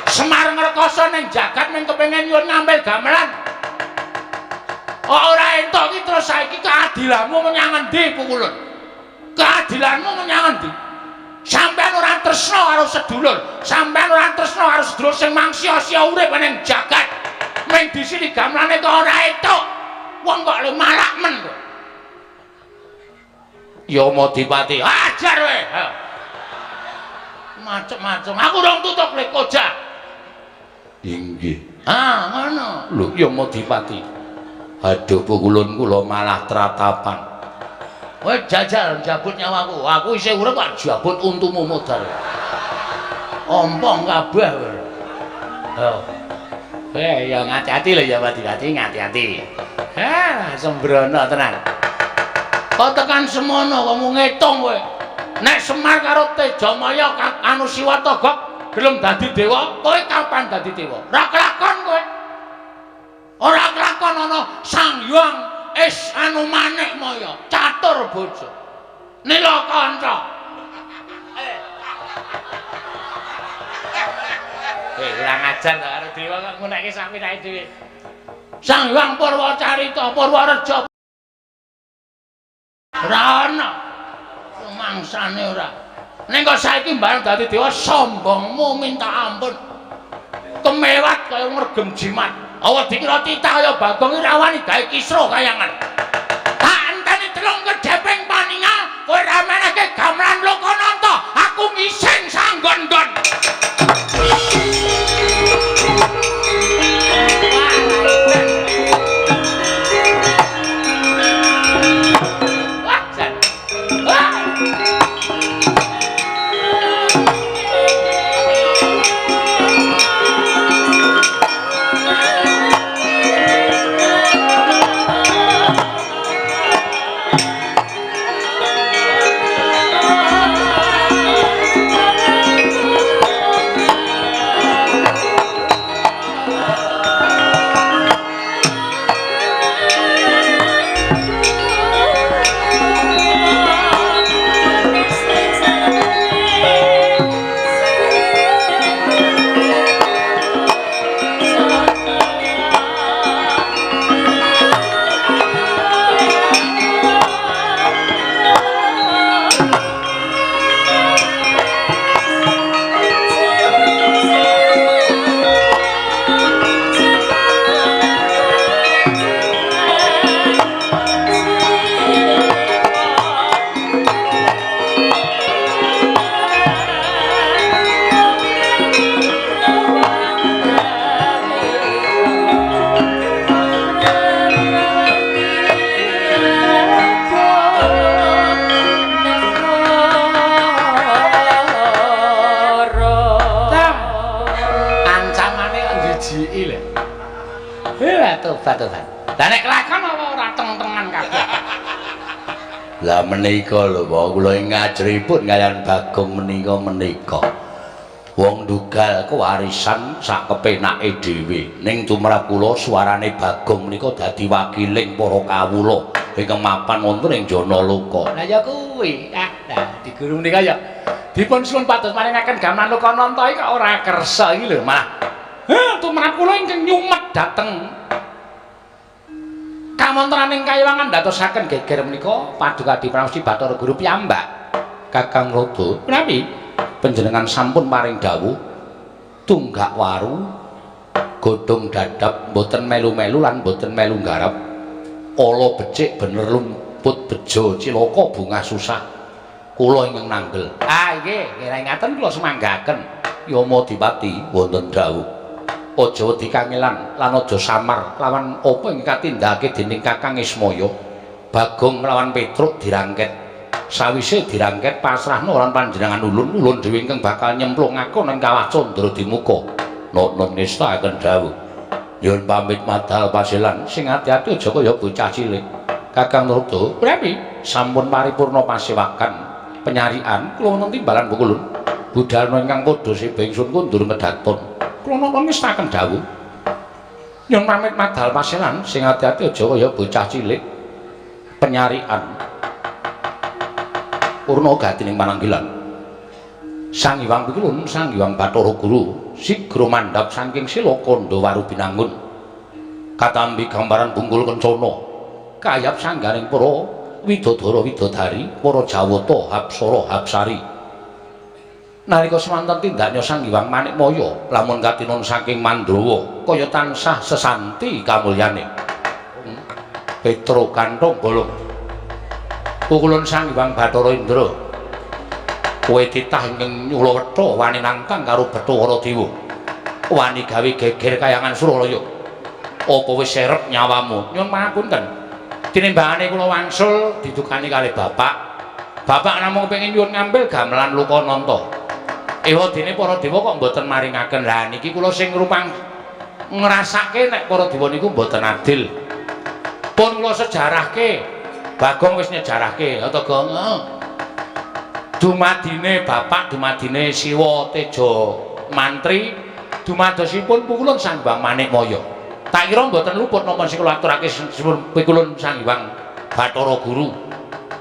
Semar ngrekoso ning jagat ning kepengin nyuwun ngampil gamelan. Kok ora entuk iki terus saiki keadilanmu menyang endi Pukulun? Keadilanmu menyang endi? Sampeyan ora tresna karo sedulur, sampeyan ora tresna karo sedulur sing mangsia-sia urip ning jagat. Ming disini gamelane kok ora entuk. Wong kok le malak men kok. Ya Madipati, ajar kowe. Macem-macem. Aku rong tutuk le koja. Inggih. Ah, ngono. Lho, ya Madipati. Aduh Pukulun kula malah tratapan. Kowe jajal njabut nyawaku. Aku isih urip kok jabut untumu modal. Ompong kabeh kowe. Oh. Ya ngati-ati lho ya Madipati, ngati-ati. Ha, sembrono tenan. Kok tekan semono kok mung ngitung kowe. Nek Semar karo Tejamaya anu Siwa Togok gelem dadi dewa, kowe kapan dadi dewa? Ora kelakon kowe. Ora kelakon ana Sang Hyang Is anu Manikmaya, catur bojo. Nila kanca. Kurang ajar to karo dewa kok ngunekke sak pinake dhewe. Sang Hyang Purwacarita Purwareja. Ora ana. Mangsane ora. Ning kok saiki bareng dadi dewa sombongmu minta ampun. Kemewat kaya ngregem jimat. Awa dikira titah kaya Bagong iki ra wani gawe kisruh kayangan. Tak enteni telung kedheping paningal kowe ra menehke gamelan Lokananta, aku ngising sanggon-nggon. Wah, jan. Wah. Ancamane kok njijiki lho. Tobat tobat. Lah nek kelakon apa ora teng-tengan kabeh. Lah menika lho, Pak, kula ing ngajripun kaliyan Bagong menika. Wong ndugal kewarisan sak kepenake dhewe. Ning tumrap kula suarane Bagong menika dadi wakiling para kawula ingkang mapan wonten ing Janaloka. Lah ya kuwi. Ah, lah di guru menika ya dipun suwun pados maringaken gamelan Lokananta iki kok ora kersa iki lho malah. Heh, tumrap kula ingkang nyumet dhateng kawontenaning kayiwangan ndadosaken geger menika Paduka Pramesti Bathara Guru piyambak. Kakang Rada, Menawi panjenengan sampun paring dawuh tunggak waru godhong dadap mboten melu-melu lan mboten melu nggarap. Ala becik bener lumput bejo cilaka bungah susah. Kula ingkang nanggel. Ah nggih, nggih ngaten kula sumanggaken. Yama Dipati wonten dawuh. Aja wedi kangelan lan aja samar lawan apa ing katindakake dening Kakang Ismaya. Bagong lawan Petruk dirangket. Sawise dirangket pasrahno lan panjenengan ulun, ulun dhewe ingkang bakal nyemplungake ning kawah Candra Dimuka. Nonton ngestakaken dawuh. Nyuwun pamit madal pasilan, sing ati-ati aja kaya bocah cilik. Kakang Rada, Prami sampun paripurna pasewakan penyarian kula wonten timbalan pukulun. Budalna ingkang padha seba ingsun kundur ngedaton. Kula nonton ngestakaken dawuh. Nyuwun pamit madal pasilan, sing ati-ati aja kaya bocah cilik. Penyarian purna gatining pananggilan. Sang Hyang Pikulun, Sang Hyang Bathara Guru sigra mandhap saking sila kandha waru binangun. Katampi gambaran bungkul kencana kayap sangganing para widodara widodari, para jawata hapsara hapsari. Nalika semanten tindaknya Sang Hyang Manikmaya lamun katinon saking Mandrawa kaya tansah sesanti kamulyane. Petro kanthong bolong. Pukulun Sang Hyang Bathara Indra. Kowe titah ingkang nyulawetha wani nangkang karo Bathara Dewa. Wani gawe geger kayangan Suralaya. Apa wis serep nyawamu? Nyuwun pangapunten. Tinimbangane kula wangsul didukani kalih bapak. Bapak namung kepengin nyuwun ngambil gamelan Lokananta. Ewa dene para dewa kok mboten maringaken. Lah niki kula sing rupang ngrasake nek para dewa niku mboten adil. Pun kula sejarahke. Bagong wis nyejarahke, ya to, Gong? Dumadine bapak, dumadine Siwa Teja Mantri, dumadosipun pukulun Sang Hyang Manikmaya. Tak kira mboten luput napa sing kula aturake pikulun Sang Hyang Bathara Guru.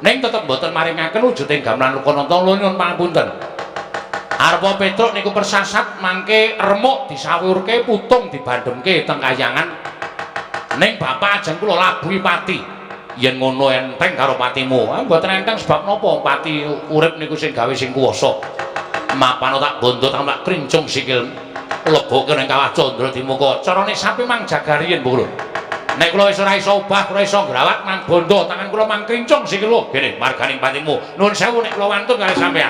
Ning tetep mboten maringaken wujuding gamelan Lokananta nyuwun pangapunten. Arpa Petruk niku persasat mangke remuk disawurke putung dibandhemke teng kayangan. Ning bapak ajeng kula labuhi pati. Yen ngono enteng karo patimu. Ah mboten enteng sebab napa pati urip niku sing gawe sing kuwasa. Mapano tak bondo tak krincung sikil leboke ning kawah Candra Dimuka. Carane sapi mang jaga riyin Bu. Nek kula wis ora iso obah, kula iso ngrawat mang bondo tangan kula mang krincung sikil lho. Gene marganing patimu. Nuwun sewu nek kula wantun kali sampean.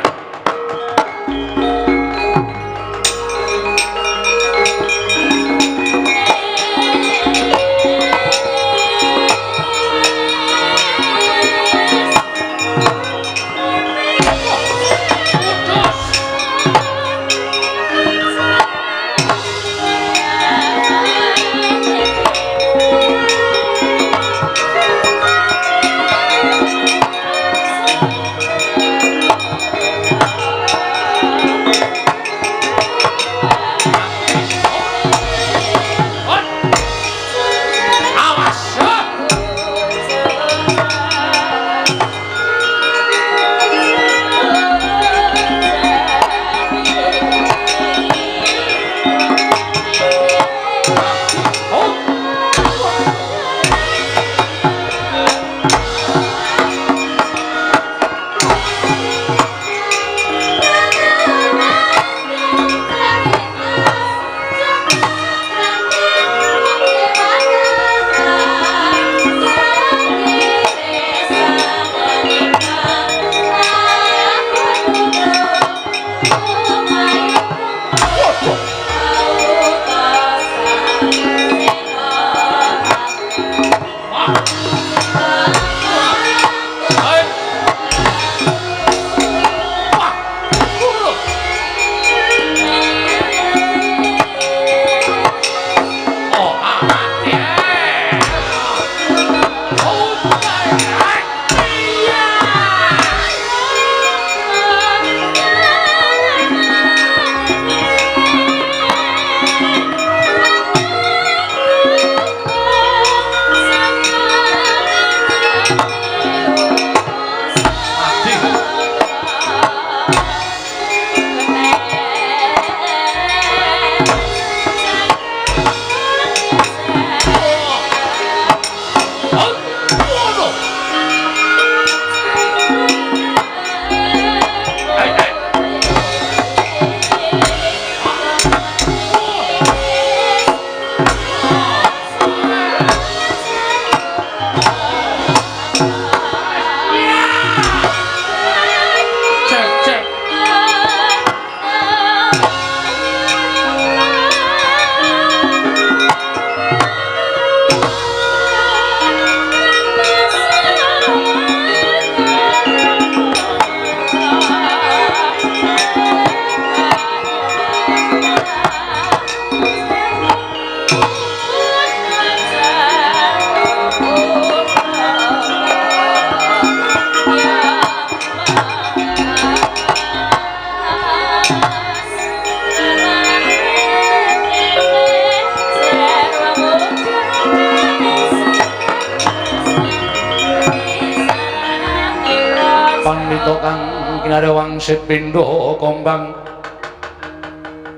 Wangsit pindha kombang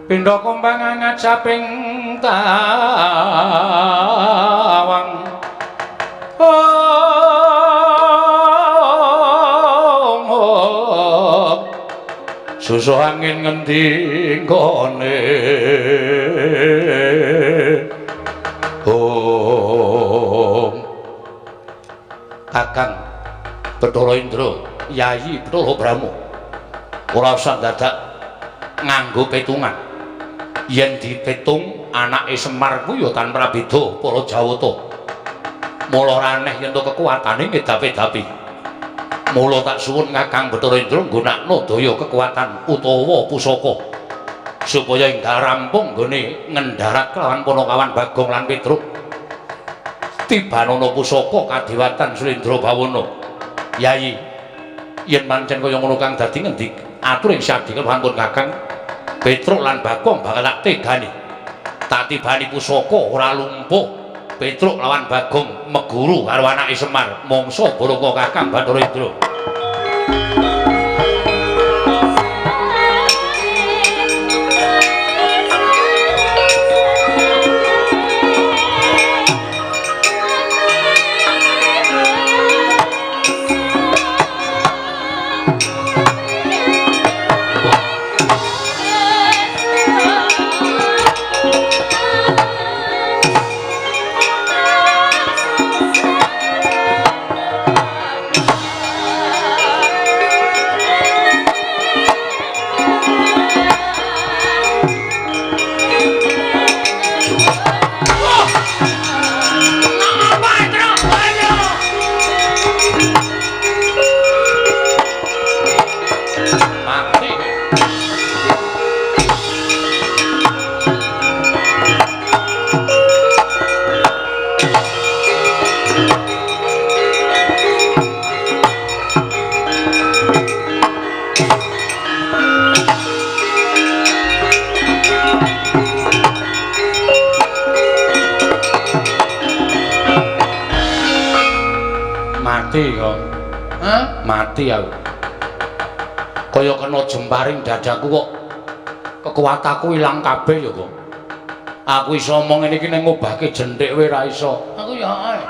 pindha kombang ngajaping tawang oh, susu angin ngendi nggone oh Kakang Bathara Indra Yayi Bathara Brahma ora usah dadak nganggo petungan. Yen dipetung anake Semar kuwi ya tanpa beda para Jawata. Mula ora aneh yen to kekuatane ngedapi-dapi. Mula tak suwun Kakang Bathara Indra nggunakno daya kekuatan utawa pusaka supaya enggal rampung nggone ngendharat kelawan Panakawan Bagong lan Petruk. Tibanana pusaka kadewatan Sulindra Bawana. Yayi, yen pancen kaya ngono kang dadi ngendi aturing sadhi keluhanipun Kakang Petruk lan Bagong bakal tak tegani. Tak tibani pusaka ora lumpuh. Petruk lawan Bagong meguru karo anake Semar, mangsa Baraka Kakang Bathara Indra. Mati kok. Hah? Mati aku. Kaya kena jemparing dadaku kok kekuatanku ilang kabeh ya kok. Aku iso omong ngene iki ning ngobahke jenthik wae ra iso. Aku ya ae.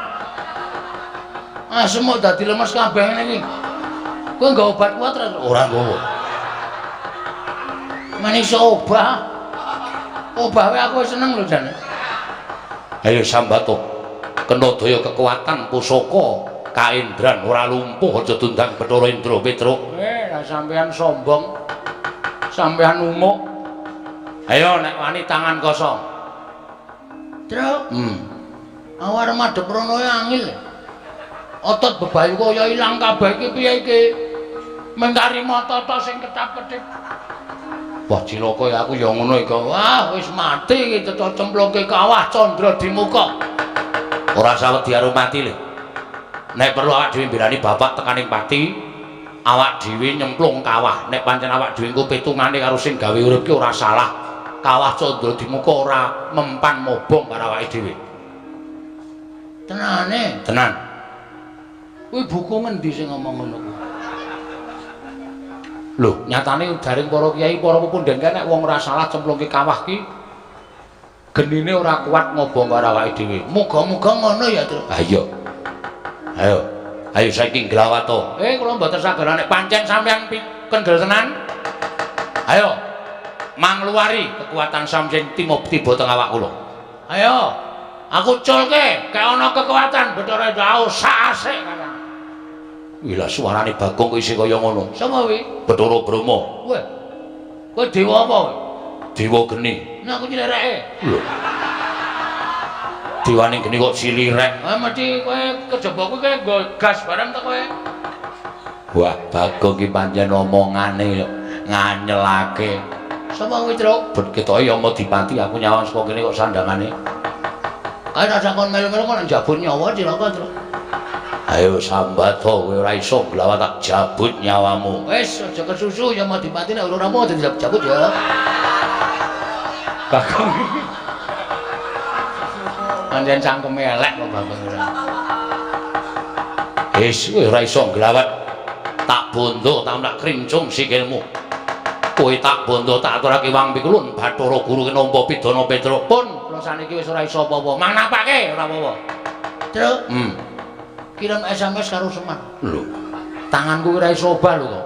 Asem kok dadi lemes kabeh ngene iki. Kowe nggawa obat kuat ra? Ora nggawa. Men iso obah. Obah wae aku seneng lho jane. Ayo sambato. Kena daya kekuatan pusaka kaendran ora lumpuh aja dundang Bathara Indra Petruk. Lah sampean sombong. Sampean umuk. Ayo nek wani tangan kosong. Truk. Aku arep madhep rono angil. Otot bebayu kaya ilang kabeh iki piye iki? Mengkari mata tok sing ketap-ketip. Wah cilaka ya aku ya ngono iki. Wah wis mati iki cecok cemplungke kawah Candra Dimuka. Ora sawedi karo mati le. Nek perlu awak dhewe mbelani bapak tekaning pati, awak dhewe nyemplung kawah. Nek pancen awak dhewe engko pitungane karo sing gawe urip ki ora salah. Kawah Candra Dimuka ora mempan mobong karo awake dhewe. Tenane? Tenan. Kuwi buku ngendi sing ngomong ngono kuwi? Lho, nyatane jaring para kiai, para pepunden kae nek wong ora salah cemplungke kawah ki genine ora kuat ngobong karo awake dhewe. Muga-muga ngono ya, Truk. Ha iya. Ayo. Ayo saiki nglawato. Kula mboten saged nek pancen sampeyan kendel tenan. Ayo. Mangluwari kekuatan sampeyan tiba teng awak kula. Ayo. Aku culke, kek ana kekuatan Bathara Indra sak asik. Wih lah suarane Bagong kok isih kaya ngono. Sapa kuwi? Bathara Brahma. Weh. Kowe dewa apa kowe? Dewa geni. Nah aku nylereke. Lho. Dewane geni kok silirek. Ah mesti kowe kejaba kowe nggo gas barang ta kowe. Wah, Bagong ki pancen omongane nganyelake. Sapa kuwi, Truk? Ben ketoke ya Yamadipati aku nyawang saka kene kok sandangane. Kae rasa kon melu-melu kok njabut nyawa cilaka, Truk. Ayo sambato kowe ora iso nglawan tak jabut nyawamu. Wis aja kesusu Yamadipati nek ora rampung aja dijabut ya. Bagong. Pancen cangkeme elek kok Bagong ora. Wis kowe ora iso nglawat. Tak bondo tak tak krincung sikilmu. Kowe tak bondo tak aturake wang pikulun Bathara Guru ki nampa pidana Petruk. Pun kula saniki wis ora iso apa-apa. Mang napake ora apa-apa. Truk. Kirim SMS karo Semar. Lho. Tanganku ora iso obah lho kok.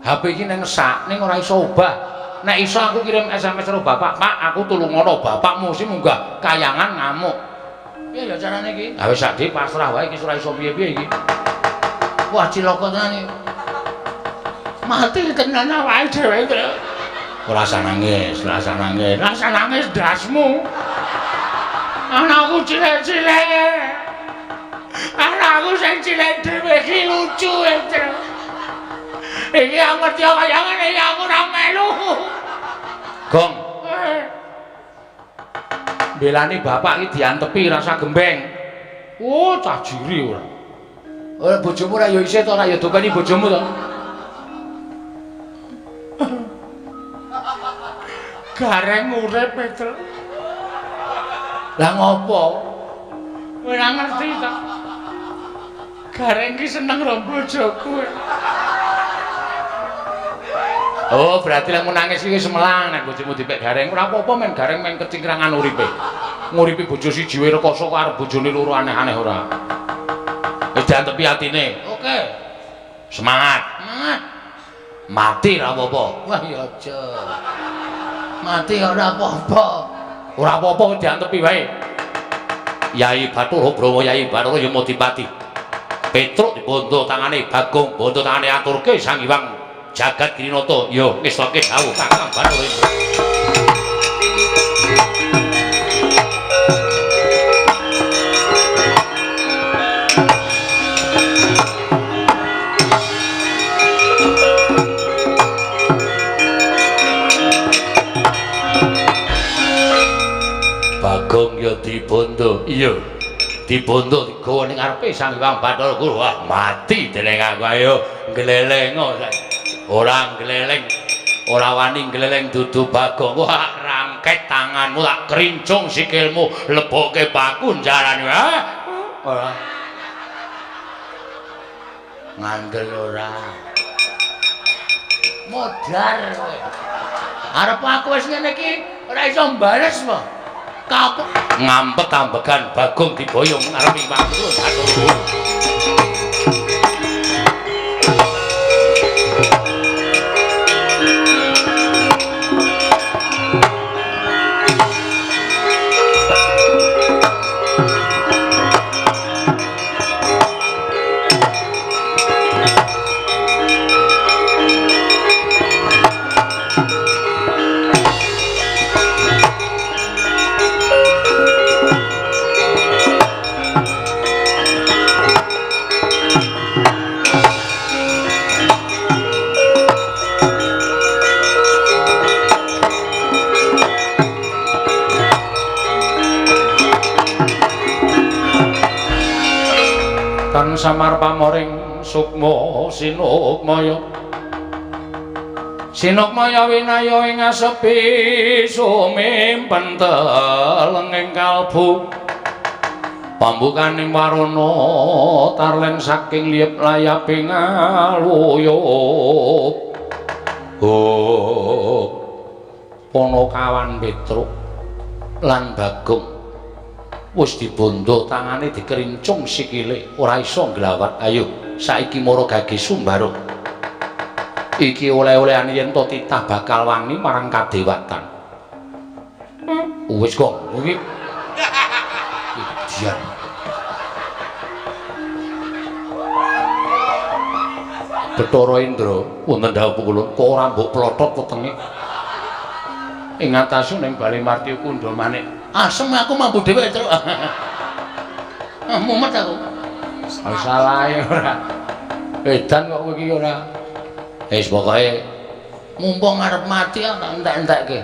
HP iki ning sak ning ora iso obah. Nek iso aku kirim SMS karo bapak, "Pak, aku tulungono bapakmu sing munggah kayangan ngamuk." Piye ya carane iki? Ha wis sak pasrah wae iki ora iso piye-piye iki. Wah, cilaka tenan iki. Mati tenan awake dhewe iki. Ora usah nangis, ora usah nangis. Ora usah nangis ndasmu. Anakku cilik-cilik. Anakku sing cilik dhewe iki lucu e. Iki ngerti kaya ngene iki aku ora melu. Gong. Belani bapak iki diantepi rasa gembeng. Oh, cah jiri ora. Ora bojomu ora ya isih to ora ya dopeni bojomu to. Gareng urip Petruk. Lah ngopo? Kowe ora ngerti ta? Gareng ki seneng karo bojoku. Oh, berarti lek nangis iki semelang nek bojomu dipek Gareng. Ora apa-apa men Gareng men kecingkrangan uripe. Nguripi bojo siji wae rekoso kok arep bojone loro aneh-aneh ora. Wis diantepi atine. Oke. Semangat. Semangat. Mati ora apa-apa. Wah ya aja. Mati ora apa-apa. Ora apa-apa diantepi wae. Yai Bathara Brahma, Yai Bathara Yamadipati. Petruk dibondo tangane Bagong, bondo tangane aturke Sang Hyang Jagat Girinata. Yo ngestoke dawuh Kakang Bathara Indra. Bagong ya dibondo. Iya. Dibondo digawa ning ngarepe Sang Hyang Bathara Guru. Wah, mati dening aku. Ayo gleleng. Ora gleleng. Ora wani gleleng dudu Bagong. Wah, rangket tanganmu tak krincung sikilmu, lebokke pakunjaran. Wah. Ora. Ngandel ora. Modar kowe. Arep aku wis ngene iki ora iso mbales po. Kapok ngampet ambegan Bagong diboyong ngarepe Hyang Bathara Guru. Tan samar pamoring sukma sinukmaya. Sinukmaya winaya ing asepi sumimpen telenging kalbu. Pambukaning warana tarlen saking liyep layaping aluyup. Oh. Panakawan Petruk lan Bagong wis dibondo tangane dikerincung sikile ora iso nglawat. Ayo saiki mara gage Sumbara. Iki oleh-olehane yen to titah bakal wangi marang kadewatan. Wis kok iki dian. Bathara Indra wonten dawuh kula kok ora mbok plotot wetenge. Ing atase ning Bale Martya Kundha Manik. Asem aku mampu dhewe, Truk. Mumet aku. Salahe ora. Edan kok kowe iki ora. Wis pokoke mumpung arep mati aku tak entek-entekke.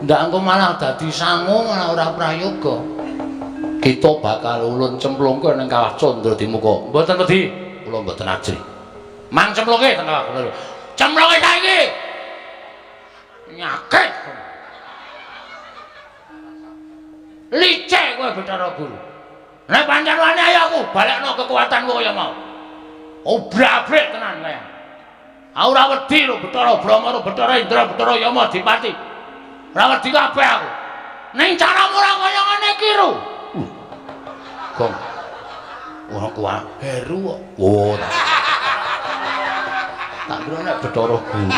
Ndak engko malah dadi sangu malah ora prayoga. Kita bakal ulun cemplungke ning Kawah Candra Dimuka. Mboten wedi, kula mboten ajri. Mang cemplungke teng Kawah Candra. Cemplungke saiki. Nyakit. Licik kowe Bathara Guru. Nek pancen wani ayo aku balekno kekuatanku kaya mau. Obrak-abrik tenan kowe. Aku ora wedi lho Bathara Brahma, Bathara Indra, Bathara Yama Dipati. Ora wedi kabeh aku. Ning caramu ora kaya ngene iki lho. Gong. Ora kuat heru kok. Oh. Tak kira nek Bathara Guru.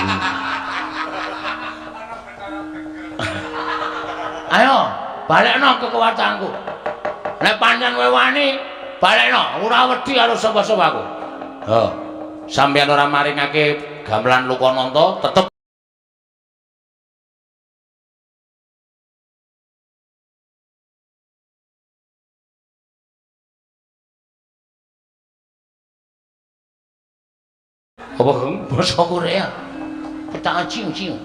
Ayo, balekno kekuatanku. Nek pancen kowe wani, balekno. Ora wedi karo sapa-sapa aku. Ha. Sampeyan ora maringake gamelan Lokananta tetep apa basa Korea. Petak ciu-ciu.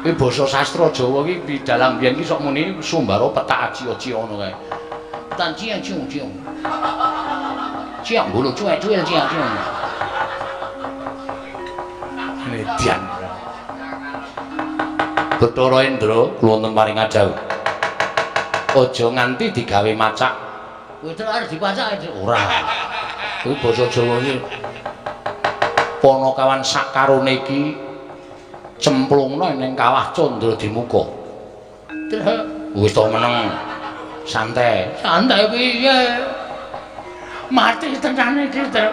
Iki basa sastra Jawa iki pidalang biyen iki sok muni Sumbara petak aci-aci ngono kae. Petak ciu-ciu. Ciang bulu cuek-cuek ciang-ciang. Median. Bathara Indra kula wonten paring dawuh. Aja nganti digawe macak. Kowe terus arep dipacak ora. Kuwi basa Jawa iki. Panakawan sakarone iki cemplungna ning kawah Candra Dimuka. Terus wis to meneng. Santai. Santai piye? Mati tenan iki, Tru.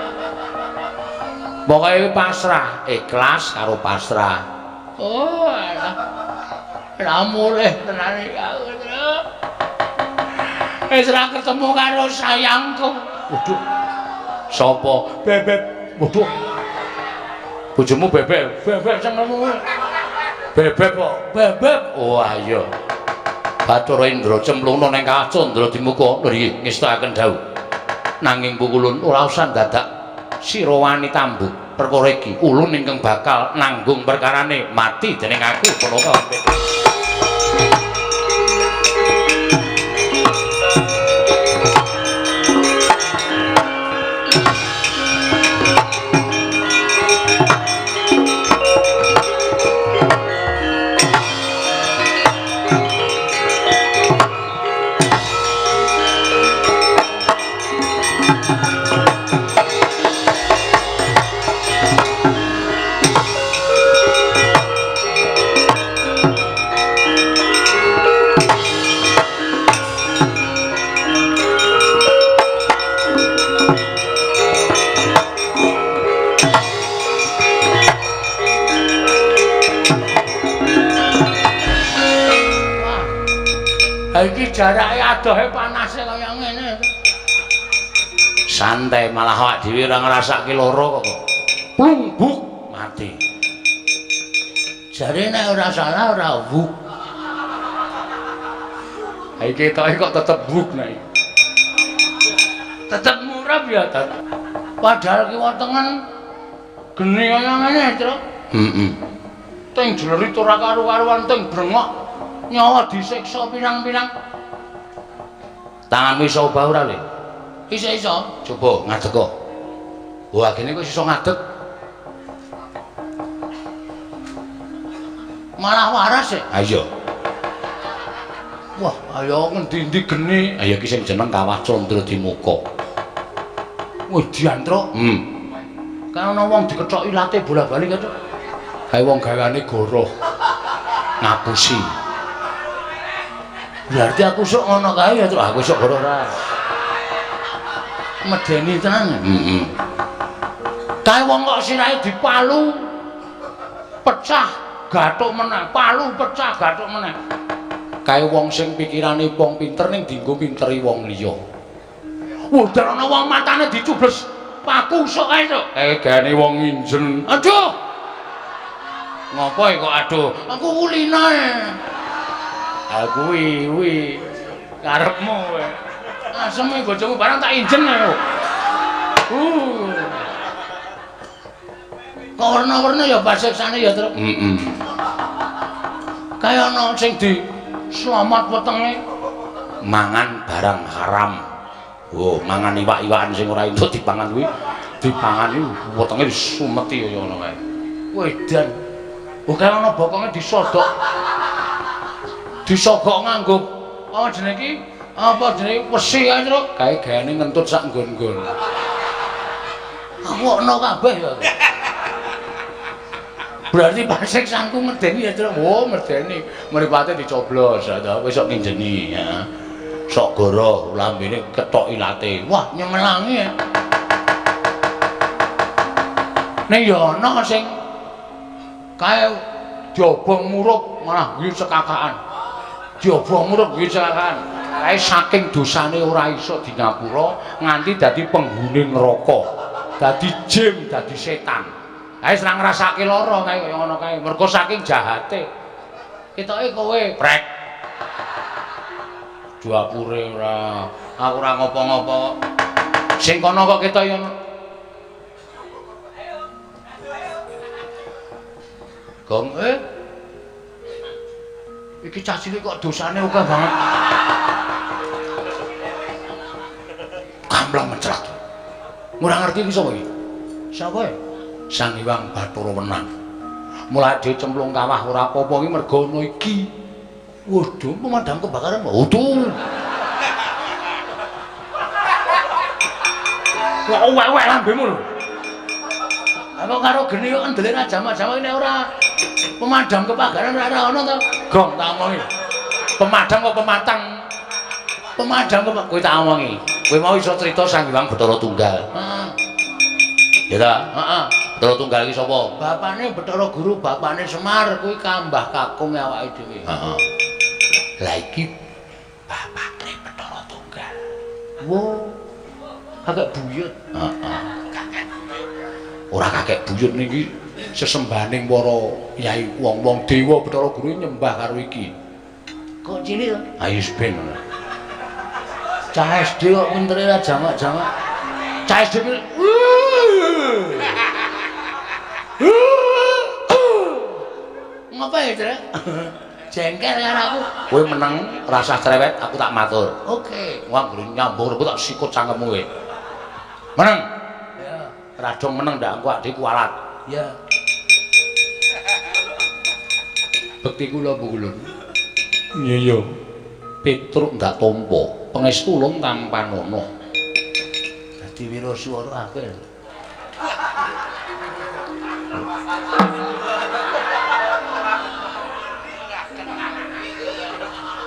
Pokoke pasrah, ikhlas karo pasrah. Oh, alah. Ora mulih tenan iki aku, Tru. Wis ora ketemu karo sayangku. Waduh. Sapa? Bebek. Waduh. Bojomu bebek. Bebek senengmu. Bebek kok. Bebek. Wah, iya. Bathara Indra cemplungna ning kawah Candra Dimuka. Lho iki ngestakaken dawuh. Nanging pukulun ora usah dadak sira wani tambuk perkara iki. Ulun ingkang bakal nanggung perkarane mati dening aku Panaka. Iki jarake adohe panase kaya ngene. Santai malah awak dhewe ora ngrasake lara kok. Plungbuk mati. Jare nek ora salah ora wuk. Ha iki ketoke kok tetep wuk nek. Tetep murab ya, Tat. Padahal kiwa tengen geni kaya ngene, Tru. Heeh. Teng jlerit ora karu-karuan teng brengok. Nyawa disiksa pirang-pirang. Tanganmu iso obah ora, Le? Iso-iso. Coba ngadeg kok. Wah, gene kok iso ngadeg. Malah waras e. Ha iya. Wah, ayo ngendi-endi geni. Ha iya iki sing jeneng Kawah Candra Dimuka. Wih, diantruk. Kan ana wong dikethok ilate bola-bali kae. Kae wong gaweane goroh. Ngapusi. Berarti aku sok ngono kae ya, Truk. Aku sok goroh ora. Medeni tenan. Heeh. Kae wong kok sirahe dipalu pecah gathuk meneh, palu pecah gathuk meneh. Kae wong sing pikirane wong pinter ning dienggo pinteri wong liya. Wah, ana wong matane dicubles paku sok kae, Truk. Kae gaene wong nginjen. Aduh. Ngopo kok aduh? Aku kulina. Ha kuwi kuwi karepmu kowe. Aseme bojomu barang tak injen ayo. Kok werna-werna ya pasiksane ya, Truk. Heeh. Kaya ana sing di slamet wetenge mangan barang haram. Oh, mangan iwak-iwakan sing ora entuk dipangan kuwi, dipangani wetenge disumeti kaya ngono kae. Wedan. Oh, kaya ana bokonge disodok. Disogok nganggo apa jenenge iki? Apa jenenge wesi kae, Truk? Kae gaene ngentut sak nggon-nggon. Aku ono kabeh ya. Berarti pasiksanku medeni ya, Truk. Oh, medeni. Mripate dicoblos, ta wis sok nginjeni ya. Sok goroh lambene ketok ilate. Wah, nyemelangi ya. Ning ya ana sing kae diobong murup malah guyu cekakaan. Diobong murup guyu cekakaan. Kae saking dosane ora iso dingapura nganti dadi penghuni neraka. Dadi jin, dadi setan. Kae ora ngrasake lara kae kaya ngono kae. Mergo saking jahate. Ketoke kowe prek. Duapure ora. Aku ora ngopo-ngopo. Sing kono kok ketok ya. Gong iki cah cilik kok dosane akeh banget. Kamlang mencrat. Ora ngerti iki sapa iki? Sapa e? Sang Hyang Bathara Wenang. Mulai dhewe cemplung kawah ora apa-apa iki mergo ana iki. Waduh, pemadam kebakaran. Waduh. Wah, weh-weh lambemu lho. Apa karo geni kok endele ra jamak-jamak ini ora pemadam kebakaran ora ono to. Gong tak omongi. Pemadam kok pematang. Pemadam kok kowe tak omongi. Kowe mau iso crita Sang Hyang Bathara Tunggal. Heeh. Ya ta? Heeh. Bathara Tunggal iki sapa? Bapane Bathara Guru, bapane Semar kuwi kambah kakung awake dhewe. Heeh. Lah iki bapake Bathara Tunggal. Wo. Kakek buyut. Heeh, kakek buyut. Ora kakek buyut niki sesembahaning para yai wong-wong dewa Bathara Guru nyembah karo iki. Kok cilik to? Ayo ben. Cah SD kok pintere ra jamak-jamak. Cah SD kuwi ngapa ya, Trek? Jengkel karo aku. Kowe meneng, rasah cerewet, aku tak matur. Oke. Wah, anggere nyambung aku tak sikut cangkemmu kowe. Meneng. Ya. Radong meneng ndak aku adikku kualat. Ya. Bekti kula Bu Ulun. Iya iya. Petruk ndak tampa, pangestu ulun tampanana. Dadi wiraswara akeh.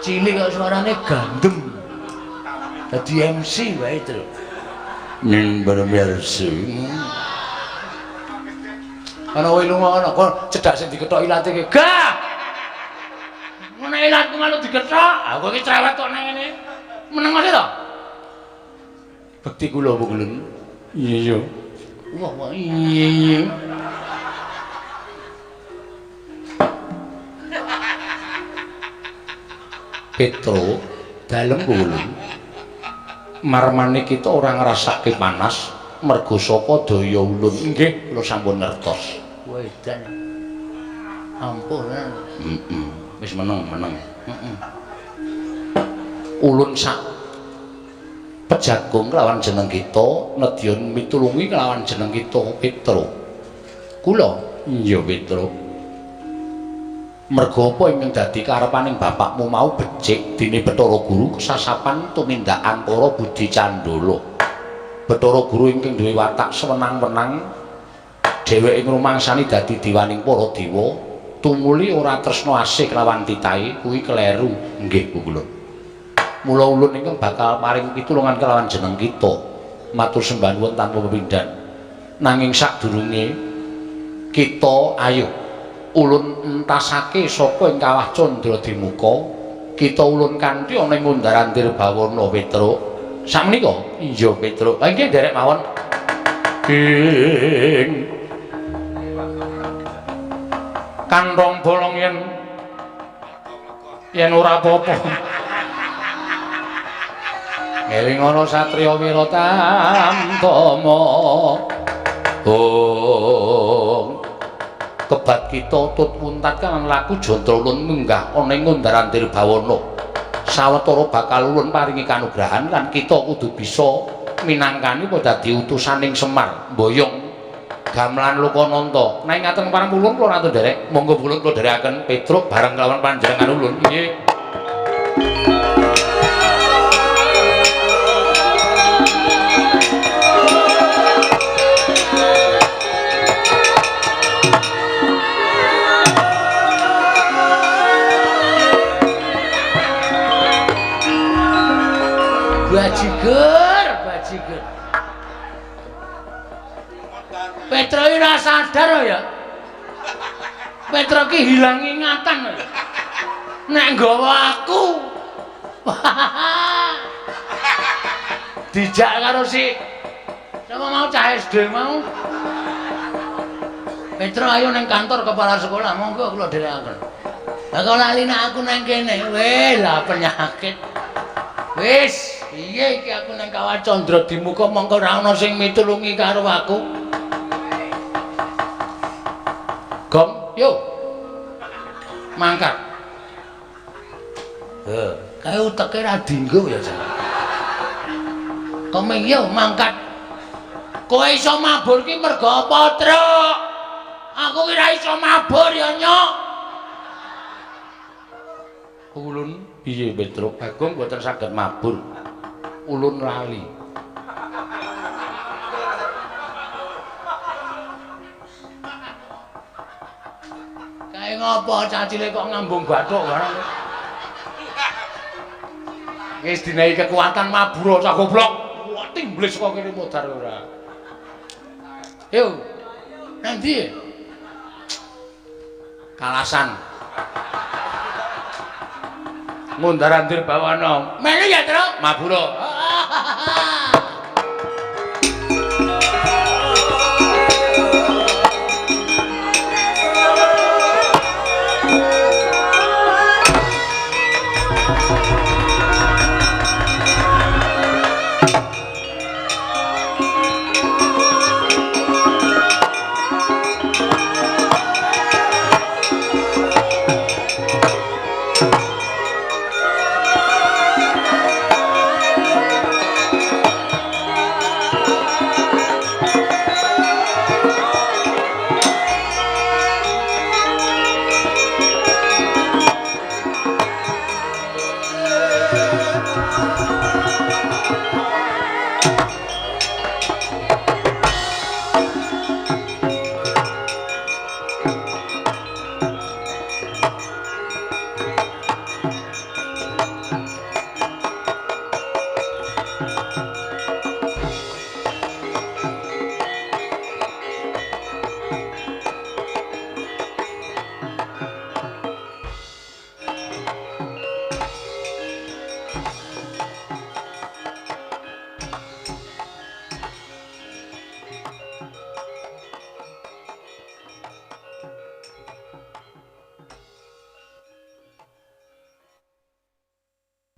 Cilik kok suarane gandem. Dadi MC wae, Truk. Ning pemirsa. Ana kowe lunga ana kok cedhak sing dikethok ilate ki. Gah. Ngono ilatku malu dikethok. Aku iki cerewet kok nang ngene. Meneng wae to. Bekti kula Bu Ulun. Iya iya. Wah, wah iya iya. Petro dalem Bu Ulun. Marmane kita ora ngrasake panas mergo saka daya ulun. Nggih, kula sampun ngertos. Wedan. Ampun. Heeh. Wis meneng, meneng. Heeh. Ulun sak pejagung kelawan jeneng kita nedya mitulungi kelawan jeneng kita Petro. Kula iya Petro. Mergo apa ingkang dadi karepaning bapakmu mau becik dene Bathara Guru kesasapan tumindak angkara budi candala. Bathara Guru ingkang duwe watak sewenang-wenang dheweke ngrumangsani dadi diwaning para dewa tumuli ora tresna asih kelawan titahe kuwi kleru. Nggih Bu kula. Mula ulun ingkang bakal paring pitulungan kelawan jeneng kita matur sembah nuwun tanpa pepindhan. Nanging sadurunge kita ayo ulun entasake saka ing kawah Candra Dimuka kita ulun kanthi ana ing undar-andir bawana Petruk. Sakmenika? Iya Petruk. Ha nggih nderek mawon. Ing kantong bolong yen ora apa-apa. Ngeling ana satriya wira tamtama. Oh. Kebat kita tut muntat kang laku jantra ulun munggah ana ing undar-andir bawana. Sawetara bakal ulun paringi kanugrahan lan kita kudu bisa minangkani apa dadi utusaning Semar mboyong gamelan Lokananta. Nek ngaten parang ulun kula rantu nderek, monggo ulun kula nderekaken Petruk bareng kelawan panjenengan ulun. Nggih. Bajigur, bajigur. Petro iki ora sadar ya. Petro ki hilang ingatan. Nek nggawa aku. Dijak karo si sapa mau cah SD mau. Petro ayo nang kantor kepala sekolah, monggo kula dherekaken. Lah kok lali nek aku nang kene, weh lah penyakit. Wis, piye iki aku nang kawah Candra Dimuka mongko ora ana sing mitulungi karo aku. Gong, yo. Mangkat. Heh, kae uteke ra dinggo ya, Jan. Kome yo mangkat. Kowe iso mabur ki mergo apa, Truk? Aku ki ra iso mabur ya, Nyok. Ulun piye Petruk? Bagong mboten saged mabur. Ulun lali. Kae ngopo cah cilik kok ngambung bathuk barang. Wis dinehi kekuatan mabur cah goblok. Wah timblis kok kene modar ora. Yo. Nanti Kalasan. Ngundar-andir bawana. Melu ya, Truk? Mabura. Thank